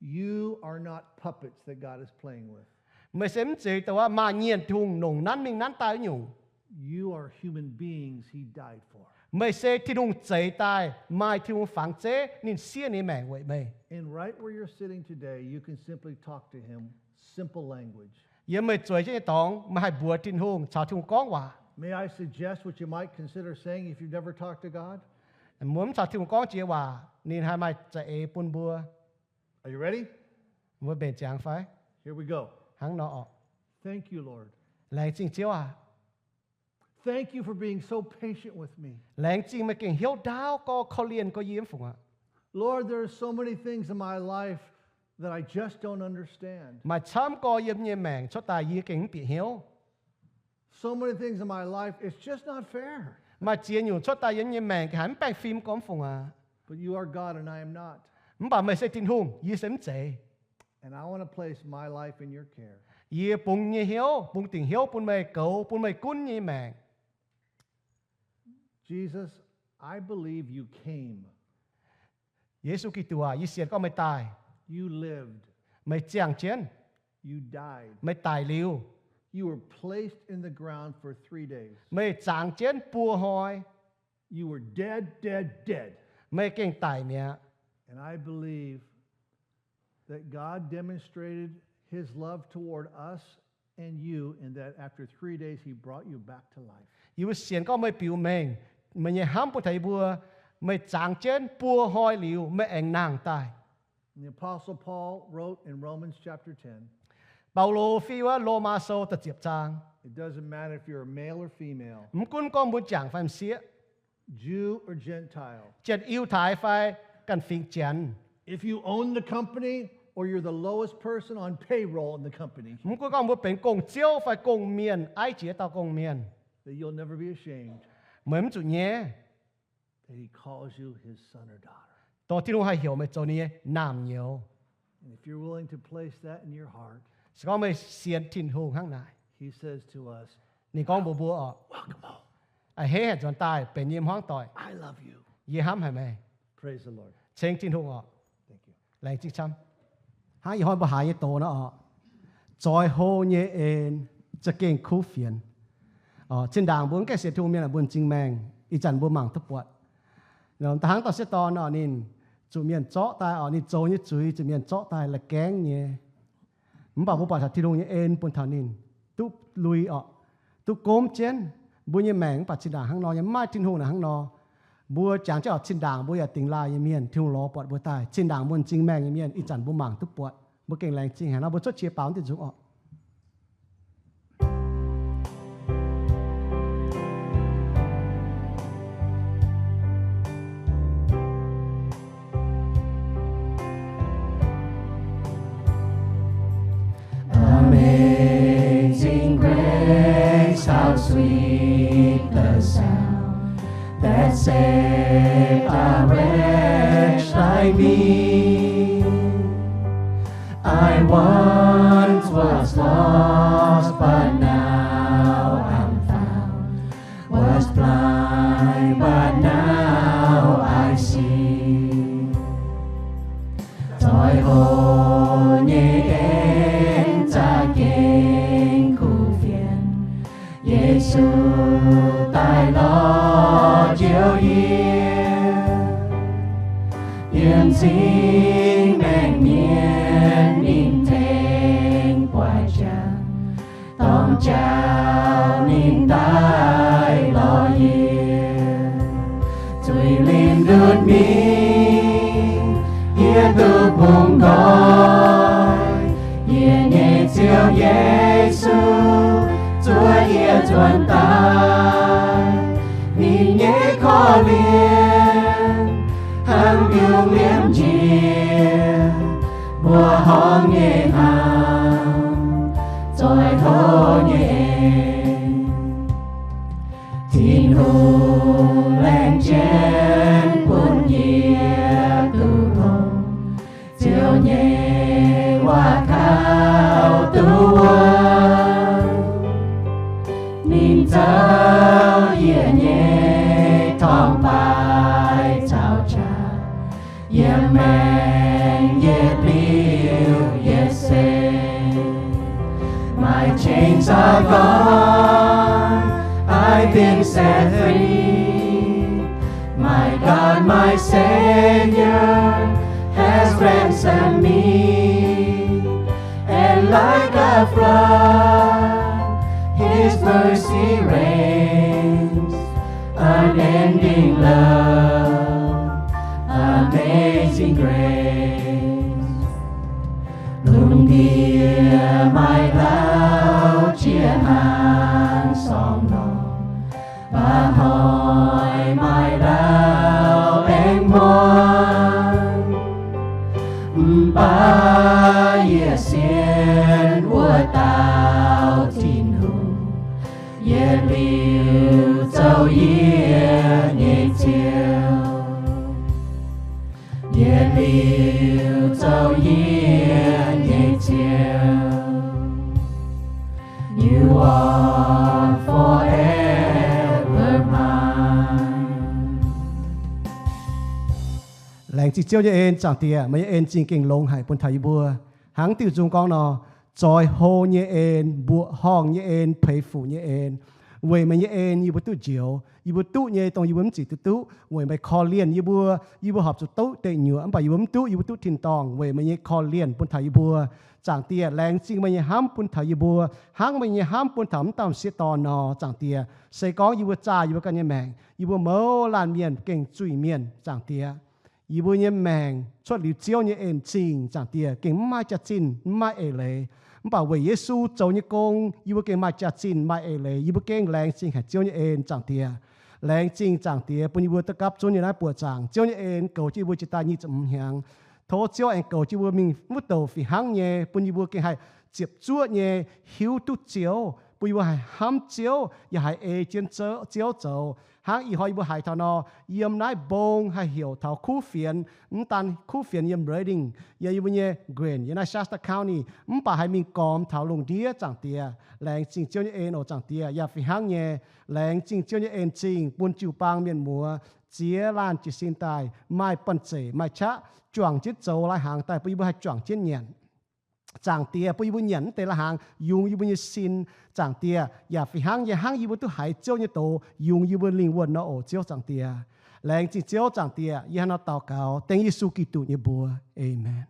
you are not puppets that God is playing with. Meih se mv zeiz dongh wuov maaih nyienh Tin-Hungh nongc nanv mingh nanv daaih wuov nyungc. You are human beings he died for. Meih se Tin-Hungh zeix daaih, maaih Tin-Hungh fangx zeiv, ninh siev ninh nyei maengc weic meih. And right where you're sitting today, you can simply talk to him, simple language. Yiem meih zueiz jienv nyei dorngx, meih haih mbuox Tin-Hungh, caux Tin-Hungh gorngv waac. May I suggest what you might consider saying if you've never talked to God? Mbuo mv caux Tin-Hungh gorngv jiex waac, ninh haih maaih za'eix bun mbuo. Are you ready? Mbuo mbenc ziangx fai? Here we go. Hnangv nor oc. Thank you, Lord. Laengz zingh Ziouv aac. Thank you for being so patient with me. Laengz zingh meih gengh hnyouv ndaauv gorx, korv-lienh gorx yie mv fungc aqv. Lord, there are so many things in my life that I just don't understand. Maaih camv gorx yiem nyei maengc cuotv daaih yie gengh mv bieqc hnyouv. So many things in my life, it's just not fair. Maaih ziex nyungc cuotv daaih yiem nyei maengc gengh haiz mv baengh fim gorx mv fungc aqv. But you are God and I am not. Mv baac meih se Tin-Hungh, yie se mv zeiz. And I want to place my life in your care. Yie bungx nyei hnyouv, bungx dingc hnyouv bun meih goux, bun meih gunv nyei maengc. Jesus, I believe you came. Yesu Giduc aac, yie sienx gorngv meih daaih. You lived. Meih ziangh jienv. You died. Meih daic liuz. You were placed in the ground for three days. Meih zangx jienv buo hnoi. You were dead, dead, dead. Meih gengh daic mi'aqv. And I believe that God demonstrated his love toward us and you in that after three days he brought you back to life. Yie mbuo sienx gorngv meih biux mengh meih nyei hnamv bun taux yie mbuo, meih zangx jienv buo hnoi liuz meih aengx nangh daaih. The Apostle Paul wrote in Romans chapter ten. Baulo fiev wuov Lomaa Sou da'ziepc zaang. It doesn't matter if you're a male or female. Mv gunv gorngv mbuo jangc fai m'sieqv, Jew or Gentile, janx-Yiutai fai ganh fingx Janx. If you own the company or you're the lowest person on payroll in the company, mv gunv gorngv mbuo benx gong-ziouv fai gong-mienh, aiv jiex dauh gong-mienh, that you'll never be ashamed, meih mv zuqc nyaiv that he calls you his son or daughter. Dongh Tin-Hungh haih heuc meih zoux ninh nyei naamh nyouz. And if you're willing to place that in your heart, se gorngv meih sienx Tin-Hungh hnangv naaic, he says to us, ninh gorngv mbuox mbuo oc, Welcome home. A'hneiv haaix nzuonx daaih benx yie nyei hmuangv doic. I love you. Yie hnamv haic meih. Praise the Lord. Ceng Tin-Hungh oc. Thank you. Laengz zingh camv. Hnangv ih hnoi mbuo haiz nyei doz nor oc, zoix hlo nyei en za'gengh kuv fienx. Oc, zinh ndaangc mbuo mv gaengh sienx Tin-Hungh mienh, mbuo m'zing maengh, ih zanc mbuo mangc duqv buatc. Da'hnangv dauh sieqv dorn oc, ninh zuqc mienh zorqv daaih oc, ninh zoux nyei zuiz zuqc mienh zorqv daaih la'gaengv nyei. Mv baac mbuo buatc taux Tin-Hungh nyei en bun taux ninh duqv lui oc, duqv gomv jienv. Mbuo nyei maengc mv baac zinh ndaangc hnangv nor nyei, mv maaih Tin-Hungh naaic hnangv nor. Mbuo jangx jienv oc, zinh ndaangc mbuo yaac dingx laaih nyei mienh, Tin-Hungh lorz buatc mbuo daaih. Zinh ndaangc mbuo m'zing maengh nyei mienh, ih zanc mbuo mangc duqv buatc. Mbuo gengh laengz zingh haic nor, mbuo cuotv qiex baaux mv diuh nzungh oc. Amazing grace, how sweet the sound that saved a wretch like me. I once was lost, but now I'm found, was blind, but now I see. Zoih hlo nyei en za'gengh kuv fienx, Yesu daaih lorz Ziouv yie. Yiem m'zing maengh mienh ninh tengx guaix jangx, dongh jauv ninh daaih Yie nzuonx daaih, ninh nyei korv-lienh hnangv mbiungc liemh njiec mbuoqc horngh nyei hnaangx, zoih hlo nyei en. Tin-Hungh laengz jienv bun yie duqv longx, Ziouv nyei waac kaux duqv wuov. Ninh zoux yie nyei torngv-baaix caux qaqv, yiem maengc yietc liuz yietc seix. My chains are gone, I've been set free. My God, my Savior, has ransomed me. And like a flood, His mercy reigns, unending love, amazing grace. Lungh ndiev maaih lauh jiex hnaangx sorngh norm, mba'hnoi maaih lauh aengx muonc. Mv baac yie sienx wuov dauh Tin-Hungh, yietc liuz zoux yie nyei Ziouv. Yietc liuz zoux yie nyei Ziouv. You are forever mine. Laengz zingh Ziouv nyei en, Zaangc Diex, meih nyei en zingh gengh longx haic bun taux yie mbuo. Hnangv diuh nzung gorngv nor, zoih hlo nyei en, mbuoqc horngh nyei en, peix fuc nyei en. Weic meih nyei en yie mbuo duqv njoux. Yie mbuo duqv nyei dongh yie mbuo mv zuqc duqv duqv. Weic meih korv-lienh yie mbuo, yie mbuo horpc zuqc duqv deic nyuoqc, mv baac yie mbuo mv duqv, yie mbuo duqv tin-dorngh. Weic meih nyei korv-lienh bun taux yie mbuo. Zaangc Diex, laengz zingh meih nyei hnamv bun taux yie mbuo, hnangv meih nyei hnamv bun taux m'dauh m'sieqv dorn nor, Zaangc Diex. Se gorngv yie mbuo zaah yie mbuo ganh nyei maengc, yie mbuo mouz laanh mienh gengh zuiz-mienh, Zaangc Diex. Yie mbuo nyei maengc cuotv liuz Ziouv nyei en-zingh, Zaangc Diex, gengh mv maaih jaax-zinh, mv maaih eix leiz. Mv baac weic Yesu zoux nyei gong, yie mbuo gengh maaih jaax-zinh, maaih eix leiz. Yie mbuo gengh laengz zingh haic Ziouv nyei en, Zaangc Diex. Laengz zingh, Zaangc Diex, bun yie mbuo duqv gapv zunv nyei naaiv buoqc zaangc. Ziouv nyei en goux jienv yie mbuo jiex daaih nyic ziepc hmz hnyangx. Tov Ziouv aengx goux jienv mbuo mingh wuov douc fih hnangv nyei, bun yie mbuo gengh haih ziepc zuoqv nyei hiuv duqv Ziouv, bun yie mbuo haih hnamv Ziouv, yaac haih ei jienv Ziouv zoux. Hnangv ih hnoi yie mbuo haiz taux nor, yiem naaiv mbong haih heuc taux kuv fienx, mv daan kuv fienx yiem Redding, yiem yie mbuo nyei Grant, yiem naaiv Shasta County, mv baac haih mingh gormx taux lungh ndiev, Zaangc Diex. Laengz zingh Ziouv nyei en oc, Zaangc Diex, yaac fih hnangv nyei. Laengz zingh Ziouv nyei en-zingh bun jiu-baang mienh muoz ziex laanh jiez sin daaih maaih banh zeic, maaih qaqv juangc jienv zoux lai-hnaangx daaih, bun yie mbuo haih juangc jienv nyanc. Zaangc Diex, bun yie mbuo nyanc mv deix lai-hnaangx yungz yie mbuo nyei sin, Zaangc Diex, yaac fih hnangv nyei hnangv yie mbuo duqv haiz Ziouv nyei doz yungz yie mbuo lingh wuonh nor oc, Ziouv Zaangc Diex. Laengz zingh Ziouv Zaangc Diex, yie hnangv nor daux gaux dengv Yesu Giduc nyei mbuox. Aamen.